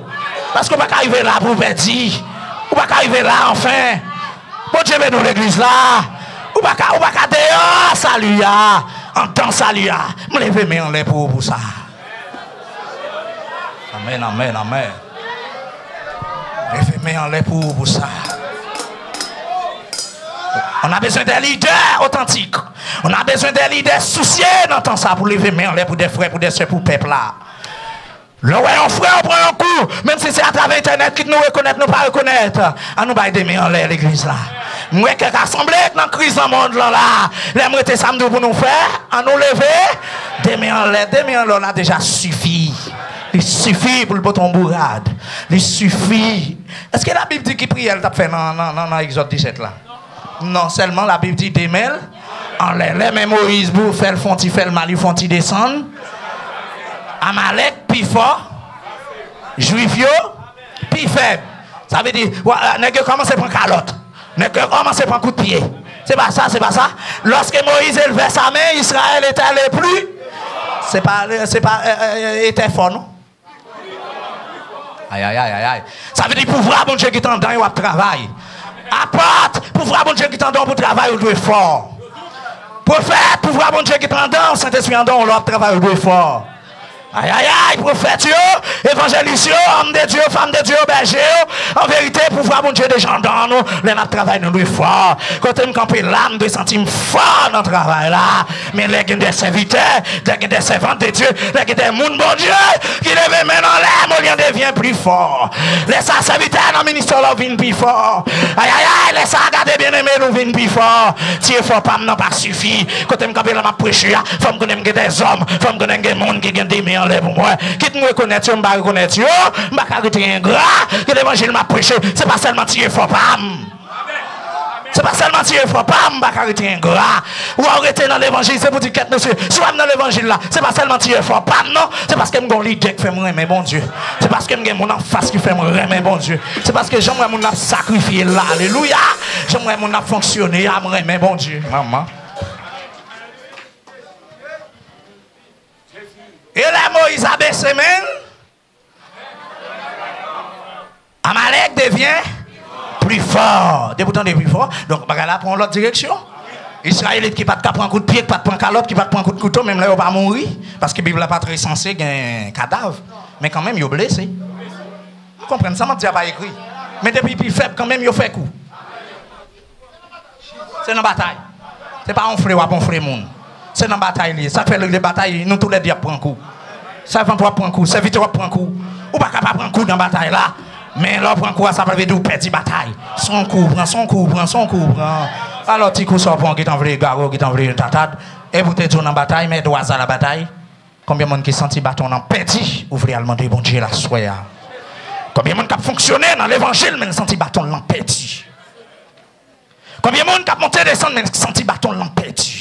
Paske w pa ka rive la pou w pèdi. Ou pa ka rive la, anfen. Bondye beni w, legliz la. Ou pa ka, ou pa ka deyò sali a, anndan sali a. M leve men anlè pou ou pou sa. Amèn, amèn, amèn. Leve men anlè pou ou pou sa. On a besoin des leaders authentiques. On a besoin des leaders soucieux nan tan sa pou leve men anlè pou de frè, pou de sè, pou pèp la. Lè w wè yon frè w pran yon kou, menm si se atravè entènèt, kit nou rekonèt, nou pa rekonèt, ann nou bay de men anlè legliz la. M wè kèk asanble k nan kriz nan mond lan la. Lè m rete sa m di w pou nou fè, ann nou leve de men anlè. De men anlè w la deja sifi. Li sifi pou l pote yon bourad. Li sifi. Èske Labib di ki priyè l t ap fè nan, nan, nan, nan Egzòd disèt la? Non, sèlman Labib di de men l anlè. Lè men Moyiz pou fè l fè yon ti fè l mal, li fè yon ti desann. Amalèk pi fò. Jwif yo pi fèb. Sa vle di, wa, nèg yo kòmanse pran kalòt. Nèg yo kòmanse pran kout pye. Se pa sa, se pa sa. Lorsque Moïse élevait sa main, Israël était le plus. Se pa, se pa, euh, euh, était fort, non? Ay, ay, ay, ay, ay. Sa vle di pouvwa Bondye ki t anndan yo ap travay. Apot, pouvwa Bondye ki t anndan w pou travay, ou dwe fò. Pwofèt, pouvwa Bondye ki t anndan w, Sentespri anndan w, lè w ap travay, ou dwe fò. Ay, ay, ay, pwofèt yo, evanjelis yo, homme de Dieu, femme de Dieu, bèje yo, an verite, pouvwa Bondye deja anndan nou, lè n ap travay, nou dwe fò. Kote m kanpe la, m dwe santi m fò nan travay la. Men lè gen de sèvitè, lè gen de sèvant de Dye, lè gen de moun Bondye ki leve men l anlè, Molyen devyen pli fò. Lè sa, sèvitè nan ministè la, w vin pi fò. Ay, ay, ay, lè sa, gade byeneme, nou vin pi fò. Ti efò pa m nan pa sifi. Kote m kanpe la, m ap preche a, fò m konnen m gen dèzòm, fò m konnen m gen moun ki gen de men anlè pou mwen. Kit m rekonèt yo, m pa rekonèt yo, m pa ka rete engra. Gen levanjil m ap preche, se pa sèlman ti efò pa m. Se pa sèlman ti efò pa m, m pa ka rete engra. Ou a rete nan levanjil, se pou di kèt mesye, si w wè m nan levanjil la, se pa sèlman ti efò pa m non, se paske m gen yon lidè k fè m renmen Bondye. Se paske m gen moun anfas ki fè m renmen Bondye. Se paske jan m wè moun nan ap sakrifye l la, alelouya, jan m wè moun nan ap fonksyone a, m renmen Bondye. Manman. E lè Moyiz abese men l, Amalèk devyen pli fò. Depi w tande pli fò, donk bagay la pran yon lòt direksyon. Izrayelit ki pa t ka pran kout pye, ki pa t pran kalòt, ki pa t pran kout kouto, menm lè yo pa mouri, paske Bib la pa t resanse gen kadav, men kanmenm yo blese. M konprann sa m ap di a pa ekri. Men depi pi fèb, kanmenm yo fè kou. Se nan batay. Se pa onfle w ap onfle moun. Se nan batay li ye. Sa k fè lè batay, nou toulède ap pran kou. Sèvant w ap pran kou, sèvitè w ap pran kou. Ou pa ka pa pran kou nan batay la. Men lè w pran kou a, sa pa vle di w pèdi batay. Se yon kou w pran, se yon kou w pran, se yon kou w pran. Alò, ti kou sa w pran, w gentan vle egare, w gentan vle tatad. Epi w te di w nan batay, mais droit à la bataille. Konbyen moun ki santi baton nan pèdi, ou vle al mande Bondye l aswè a? Konbyen moun k ap fonksyone nan levanjil, men l santi baton l nan pèdi? Konbyen moun k ap monte desann, men l santi baton l nan pèdi?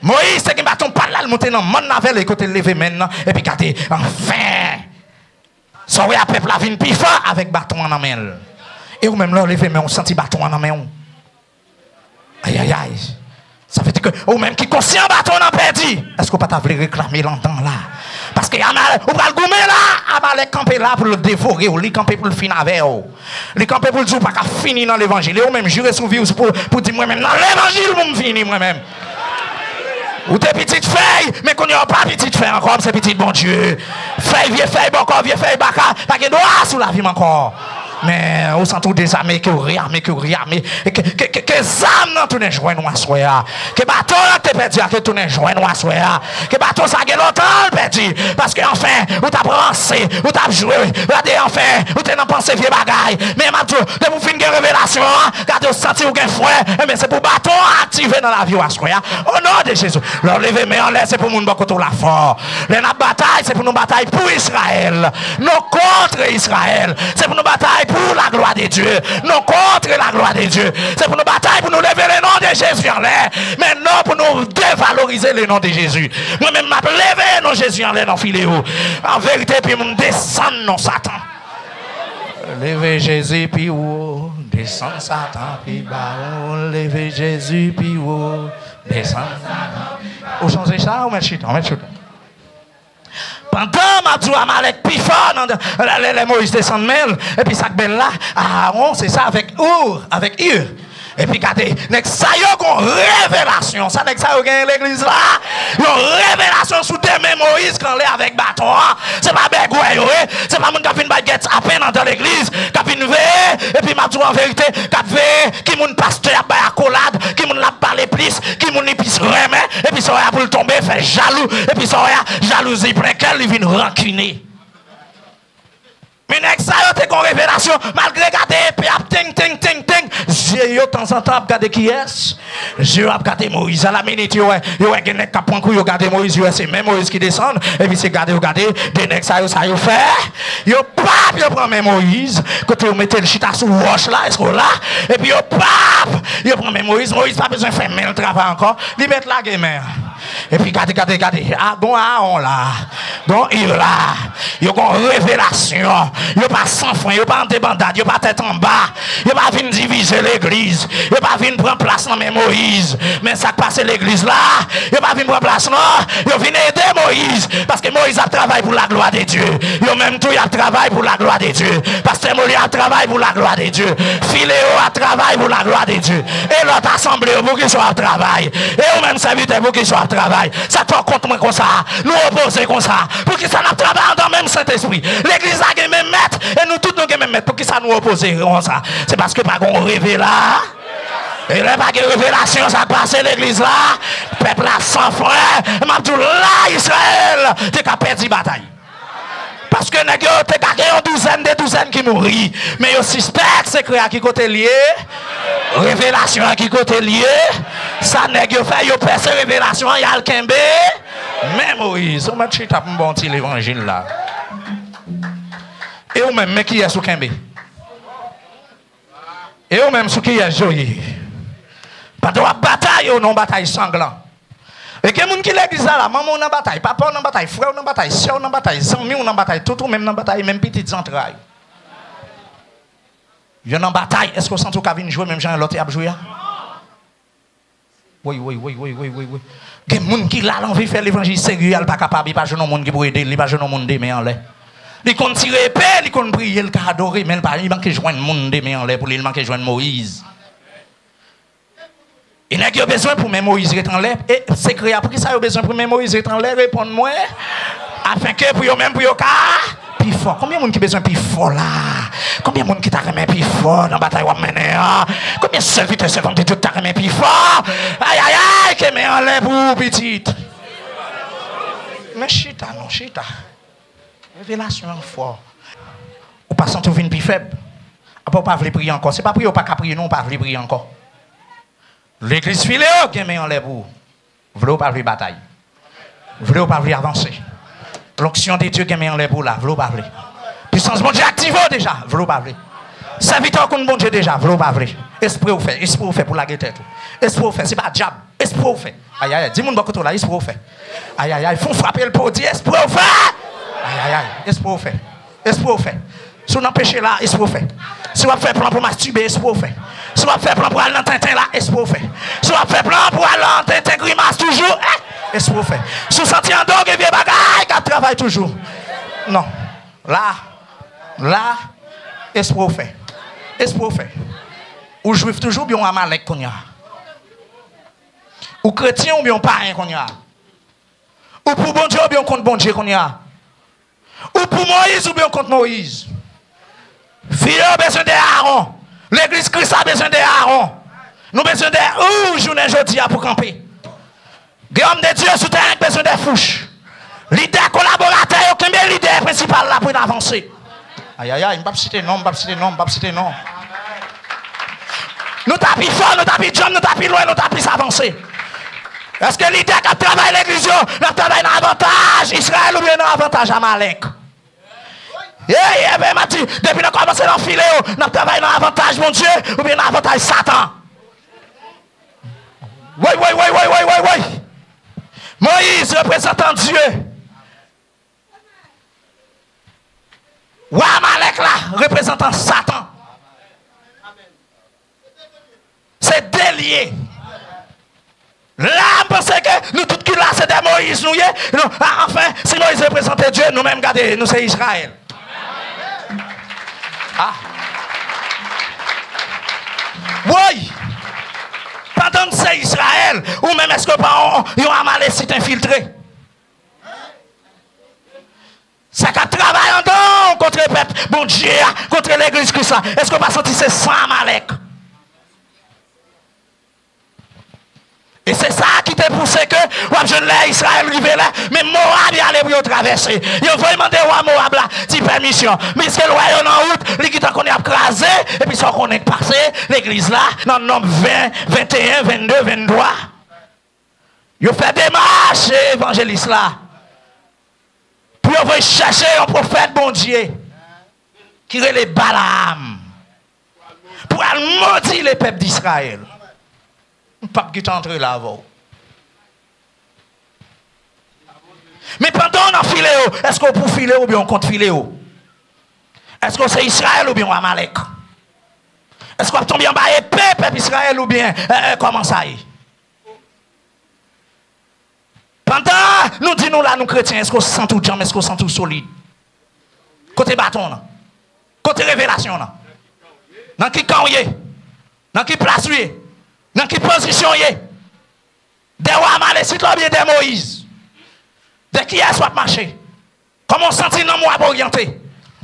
Moyiz te gen baton pa l la, l monte nan mòn avè l, e kote l leve men l nan, epi gade, anfen! Sa w wè a, pèp la vin pi fò avèk baton an nan men l. E ou menm, lè w leve men w, w santi baton an nan men w. Ayayay. Sa vle di ke ou menm ki konsyan baton nan pèdi, èske w pa ta vle reklame l anndan la? Paske Amalèk, ou pral goumen la, Amalèk kanpe la pou l devore w, li kanpe pou l fin avè w. Li kanpe pou l di w pa ka fini nan levanjil. E ou menm, jire sou vi w pou, pou di mwen menm nan levanjil pou m fini mwen menm. Ou te pitit fèy, men kounye a w pa pitit fèy ankò, w se pitit Bondye. Fèy, vye fèy bòkò, vye fèy baka, pa gen dwa sou lavi m ankò. Men ou santi w dezame, ke w reyame, ke w reyame. E ke, ke, ke, ke zam nan tounen jwenn ou aswè a. Ke baton an te pèdi a, ke tounen jwenn ou aswè a. Ke baton sa gen lontan l pèdi. Paske anfen, ou t ap ranse, ou t ap jwe. Gade anfen, ou te nan panse vye bagay. Men m ap di w, depi w fin gen revelasyon an, gade w santi w gen fre. Enben, se pou baton an aktive nan lavi w aswè a. O non de Jezi. Lè w leve men anlè, se pou moun bò kote w la fò. Lè n ap batay, se pou nou batay pou Izrayèl. Non kont Izrayèl. Se pou nou batay pou la gloire de Dieu. Non kont la gloire de Dieu. Se pou nou batay pou nou leve le non de Jezi anlè. Men non pou nou devalorize le non de Jezi. Mwen menm, m ap leve non Jezi anlè nan file yo. An verite, pi moun desann non Satan. Leve Jezi pi wo, desann Satan pi ba. Leve Jezi pi wo, desann Satan pi ba. Ou sonje sa, ou mèt chita, ou mèt chita. Pandan m ap di w Amalèk pi fò nan, lè, lè, lè Moyiz desann men l, epi sa k bèl la, Aawon, se sa avèk Our, avèk Ir. Epi gade, nèg sa yo gon revelasyon. Sa nèg sa yo genyen legliz la? Yon revelasyon sou de men Moyiz k anlè avèk baton an. Se pa bègwè yo ye. Se pa moun k ap vin bay gètyapen anndan legliz, k ap vin veye, epi m ap di w an verite, k ap veye ki moun pastè ap bay akolad, ki moun l ap pale plis, ki moun li plis renmen, epi sa w wè a pou l tonbe, fè jalou, epi sa w wè a, jalouzi pran kè l, li vin rankine. Men nèg sa yo te gon revelasyon, malgre gade epe ap teng, teng, teng, teng, zye yo tanzantan ap gade kiyès? Zye yo ap gade Moyiz. A la minit yo wè, yo wè gen nèg k ap pran kou, yo gade Moyiz, yo wè se men Moyiz ki desann, epi se gade yo gade, de nèg sa yo, sa yo fè? Yo pap, yo pran men Moyiz, kote yo mete l chita sou wòch la, èske w la? Epi yo pap, yo pran men Moyiz, Moyiz pa bezwen fè men l travay ankò, li mèt lage men an. Epi gade, gade, gade, a, gon Aawon la, gon Ir la, yo gon revelasyon, yo pa san fren, yo pa an debandad, yo pa tèt anba, yo pa vin divize legliz, yo pa vin pran plas nan men Moyiz. Men sa k pase legliz la, yo pa vin pran plas non, yo vin ede Moyiz, paske Moyiz ap travay pou laglwa de Dye. Yo menm tou y ap travay pou laglwa de Dye. Pastè Moli ap travay pou laglwa de Dye. Fileo ap travay pou laglwa de Dye. E lòt asanble yo, poukisa w ap travay? E ou menm sèvitè, poukisa w ap travay? Sa k fè w kont mwen konsa? Nou opoze konsa. Poukisa n ap travay anndan menm Sentespri? Legliz la gen menm mèt, e nou tout nou gen menm mèt. Poukisa nou opoze konsa? Se paske pa gen yon revela. E lè pa gen revelasyon, sa k pase legliz la? Pèp la san fren. M ap di w la, Izrayèl te ka pèdi batay. Paske nèg yo te ka gen yon douzèn, de douzèn ki mouri. Men yo sispèk sekrè a ki kote l ye, revelasyon an ki kote l ye. Sa nèg yo fè, yo pèse revelasyon an, y al kenbe men Moyiz. Ou mèt chita pou m ba w ti levanjil la. E ou menm, men kiyès ou kenbe? E ou menm, sou kiyès je w ye? Pandan w ap batay, ou nan batay sanglan. E gen moun ki legliz la, la, manman w nan batay, papa w nan batay, frè w nan batay, sè w nan batay, zanmi w nan batay, tout ou menm nan batay, menm pitit zantray. Yo nan batay, èske w santi w ka vin jwe menm jan lòt yo ap jwe a? Woy, woy, woy, woy, woy, woy, woy. Gen moun ki la, l anvi fè levanjil serye a, l pa kapab, li pa jwenn yon moun ki pou ede l, li pa jwenn yon moun de men anlè. Li konn tire epe, li konn priye, l ka adore, men l pa, li manke jwenn moun de men anlè pou li, li manke jwenn Moyiz. E nèg yo bezwen pou men Moyiz ret anlè. E sekrè a, poukisa yo bezwen pou men Moyiz ret anlè? Reponn mwen. Afenke pou yo menm, pou yo ka pi fò. Konbyen moun ki bezwen pi fò la? Konbyen moun ki ta renmen pi fò nan batay w ap mennen an? Konbyen sèvitè, sèvant de Dye ki ta renmen pi fò? Ayayay, ke men anlè pou ou, pitit. Men chita non, chita. Revelasyon an fò. Ou pa santi w vin pi fèb? Apa w pa vle priye ankò? Se pa priye w pa ka priye non, ou pa vle priye ankò. Legliz Fileo gen men anlè pou ou. Vle w pa vle batay. Vle w pa vle avanse. Lonksyon de Dye gen men anlè pou w la. Vle w pa vle. Pisans Bondye aktive w deja. Vle w pa vle. Sèvitè w konn Bondye deja. Vle w pa vle. Espre w fè. Espre w fè pou lage tèt ou. Espre w fè. Se pa dyab. Espre w fè. Ayayay. Di moun bò kote w la. Espre w fè. Ayayay. Fè w frape l pou w di espre w fè. Ayayay. Espre w fè. Espre w fè. Si w nan peche la, espre w fè. Si w ap fè plan pou mastibe, espre w fè. Si w ap fè plan pou al nan tenten la, espre w fè. Si w ap fè plan pou al nan tenten grimas toujou, eh, espre w fè. Si w santi anndan w gen vye bagay k ap travay toujou. Non. La, la, espre w fè. Espre w fè. Ou jwif toujou oubyen w Amalèk kounye a? Ou kretyen oubyen w payen kounye a? Ou pou Bondye oubyen w kont Bondye kounye a? Ou pou Moyiz oubyen w kont Moyiz? Fi yo bezwen de Aawon. Legliz Kris la bezwen de Aawon. Nou bezwen de ou jounen jodi a pou kanpe. Gen òm de Dye sou teren ki bezwen de fouch. Lidè kolaboratè yo, kenbe lidè prensipal la pou n avanse. Ayayay, m p ap site non, m p ap site non, m p ap site non. Nou ta pi fò, nou ta pi djanm, nou ta pi lwen, nou ta plis avanse. Èske lidè k ap travay legliz yo, n ap travay nan avantaj Izrayèl oubyen nan avantaj Amalèk? Ey, ebyen, m ap di, depi nan kòmanse nan Fileo, n ap travay nan avantaj Bondye oubyen nan avantaj Satan? Woy, woy, woy, woy, woy, woy, woy. Moyiz, reprezantan Dye. Wa Amalèk la, reprezantan Satan. Se de l ye. La, m panse ke nou tout ki la, se de Moyiz nou ye. Nou, a, anfen, si Moyiz reprezante Dye, nou menm, gade, nou se Izrayèl. Ah. Woy! Pandan n se Izrayèl, ou menm, èske w pa yon, yon Amalesit enfiltre? Sa k ap travay andan w kontre pèp Bondye a, kontre legliz Kris la, èske w pa santi se san Amalèk? E se sa ki te pouse ke w ap jwenn lè Izrayèl rive la, men Mowab y ale pou yo travèse. Yo voye mande wa Mowab la, di pèmisyon. Piske lwa yo nan wout, li gentan konnen y ap kraze, epi sa w konnen k pase, legliz la, nan Nonb ven, venteyen, venn de, venn twa. Yo fè demach evanjelis la pou yo voye chèche yon pwofèt Bondye ki rele Balaam pou al modi le pèp d'Israël. M p ap gentan antre la avè w. Men pandan w nan filewo, èske w pou filewo oubyen w kont filewo? Èske w se Izrayèl oubyen w Amalèk? Èske w ap tonbe anba epe pèp Izrayèl oubyen, eh, eh, kòman sa ye? Pandan nou di nou la nou kretyen, èske w santi w djanm, èske w santi w solid? Kote baton w nan? Kote revelasyon w nan? Nan ki kan w ye? Nan ki plas w ye? Nan ki pozisyon w ye? Dèyè Amalesit la oubyen dèyè Moyiz? Dèyè kiyès w ap mache? Kòman w santi nanm w ap oryante?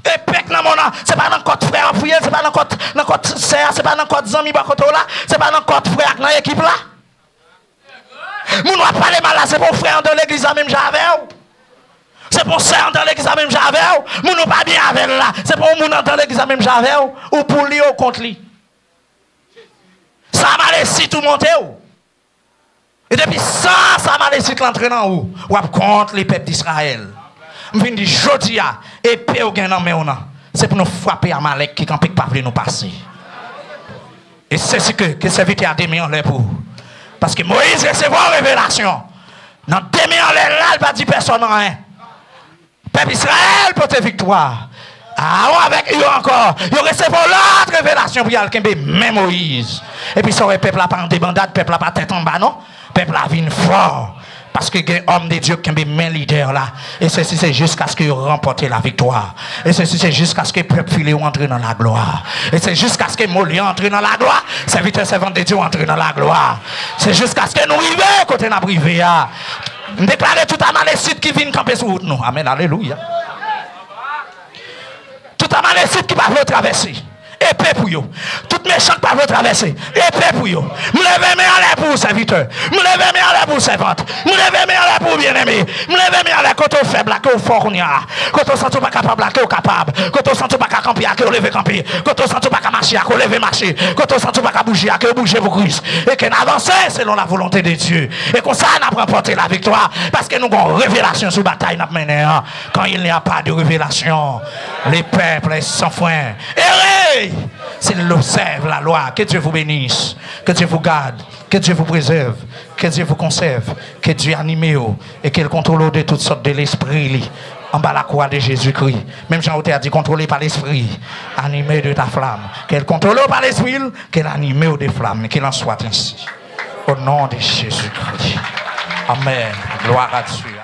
Epe k nan men w nan, se pa nan kòt frè a w ap fouye l, se pa nan kòt, nan kòt sè a, se pa nan kòt zanmi bò kote w la, se pa nan kòt frè a k nan ekip la. Moun w ap pale mal la, se pa yon frè anndan legliz la menm jan avè w. Se pa yon sè anndan legliz la menm jan avè w. Moun ou pa byen avè l la, se pa yon moun anndan legliz la menm jan avè w. Ou pou li, ou kont li. Sa Amalesit ou monte w. E depi san sa Amalesit la antre nan ou, w ap kont li pèp Izrayèl. M vin di jodi a, epe w gen nan men w nan, se pou nou frape Amalèk ki kanpe, k pa vle nou pase. E se si ke, ke sèvitè a de men anlè pou ou. Paske Moyiz resevwa yon revelasyon. Nan de men anlè la, l pa di pèsonn anyen. Pèp Izrayèl pote viktwa. Aawon avèk Ur ankò, yo resevwa lòt revelasyon pou y al kenbe men Moyiz. Epi sa w wè, pèp la pa an debandad, pèp la pa tèt anba non. Pèp la vin fò. Paske gen òm de Dye k kenbe men lidè la. E sesi se jiskaske yo ranpòte laviktwa. E sesi se jiskaske pèp Filewo antre nan laglwa. E se jiskaske Molye antre nan laglwa. Sèvitè, sèvant de Dye antre nan laglwa. Se jiskaske nou rive kote n ap rive a. M deklare tout Amalesit ki vin kanpe sou wout nou. Amèn, alelouya. Tout Amalesit ki pa vle w travèse, epe pou yo. Tout mechan k pa vle w travèse, epe pou yo. M leve men anlè pou ou, sèvitè. M leve men anlè pou ou, sèvant. M leve men anlè pou ou, byeneme. M leve men anlè kote w fèb la, ke w fò kounye a. Kote w santi w pa kapab la, ke w kapab. Kote w santi w pa ka kanpe a, ke w leve kanpe. Kote w santi w pa ka mache a, ke w leve mache. Kote w santi w pa ka bouje a, ke w bouje pou Kris. E ke n avanse selon la volonte de Dye. E konsa n ap ranpòte laviktwa, paske nou gen yon revelasyon sou batay n ap mennen an. Quand il n'y a pas de révélation, le peuple est sans frein. Errez s'il observe la loi. Que Dieu vous bénisse. Que Dieu vous garde. Que Dieu vous préserve. Que Dieu vous conserve. Ke Dye anime w e ke l kontwole w de tout sòt de lespri li anba lakwa de Jezikri. Menm jan otè a di, contrôlé par l'esprit, animé de ta flamme. Ke l kontwole w pa lespri l, ke l anime w de flam li. Qu'il en soit ainsi. Au nom de Jésus-Christ. Amen. Gloire à Dieu.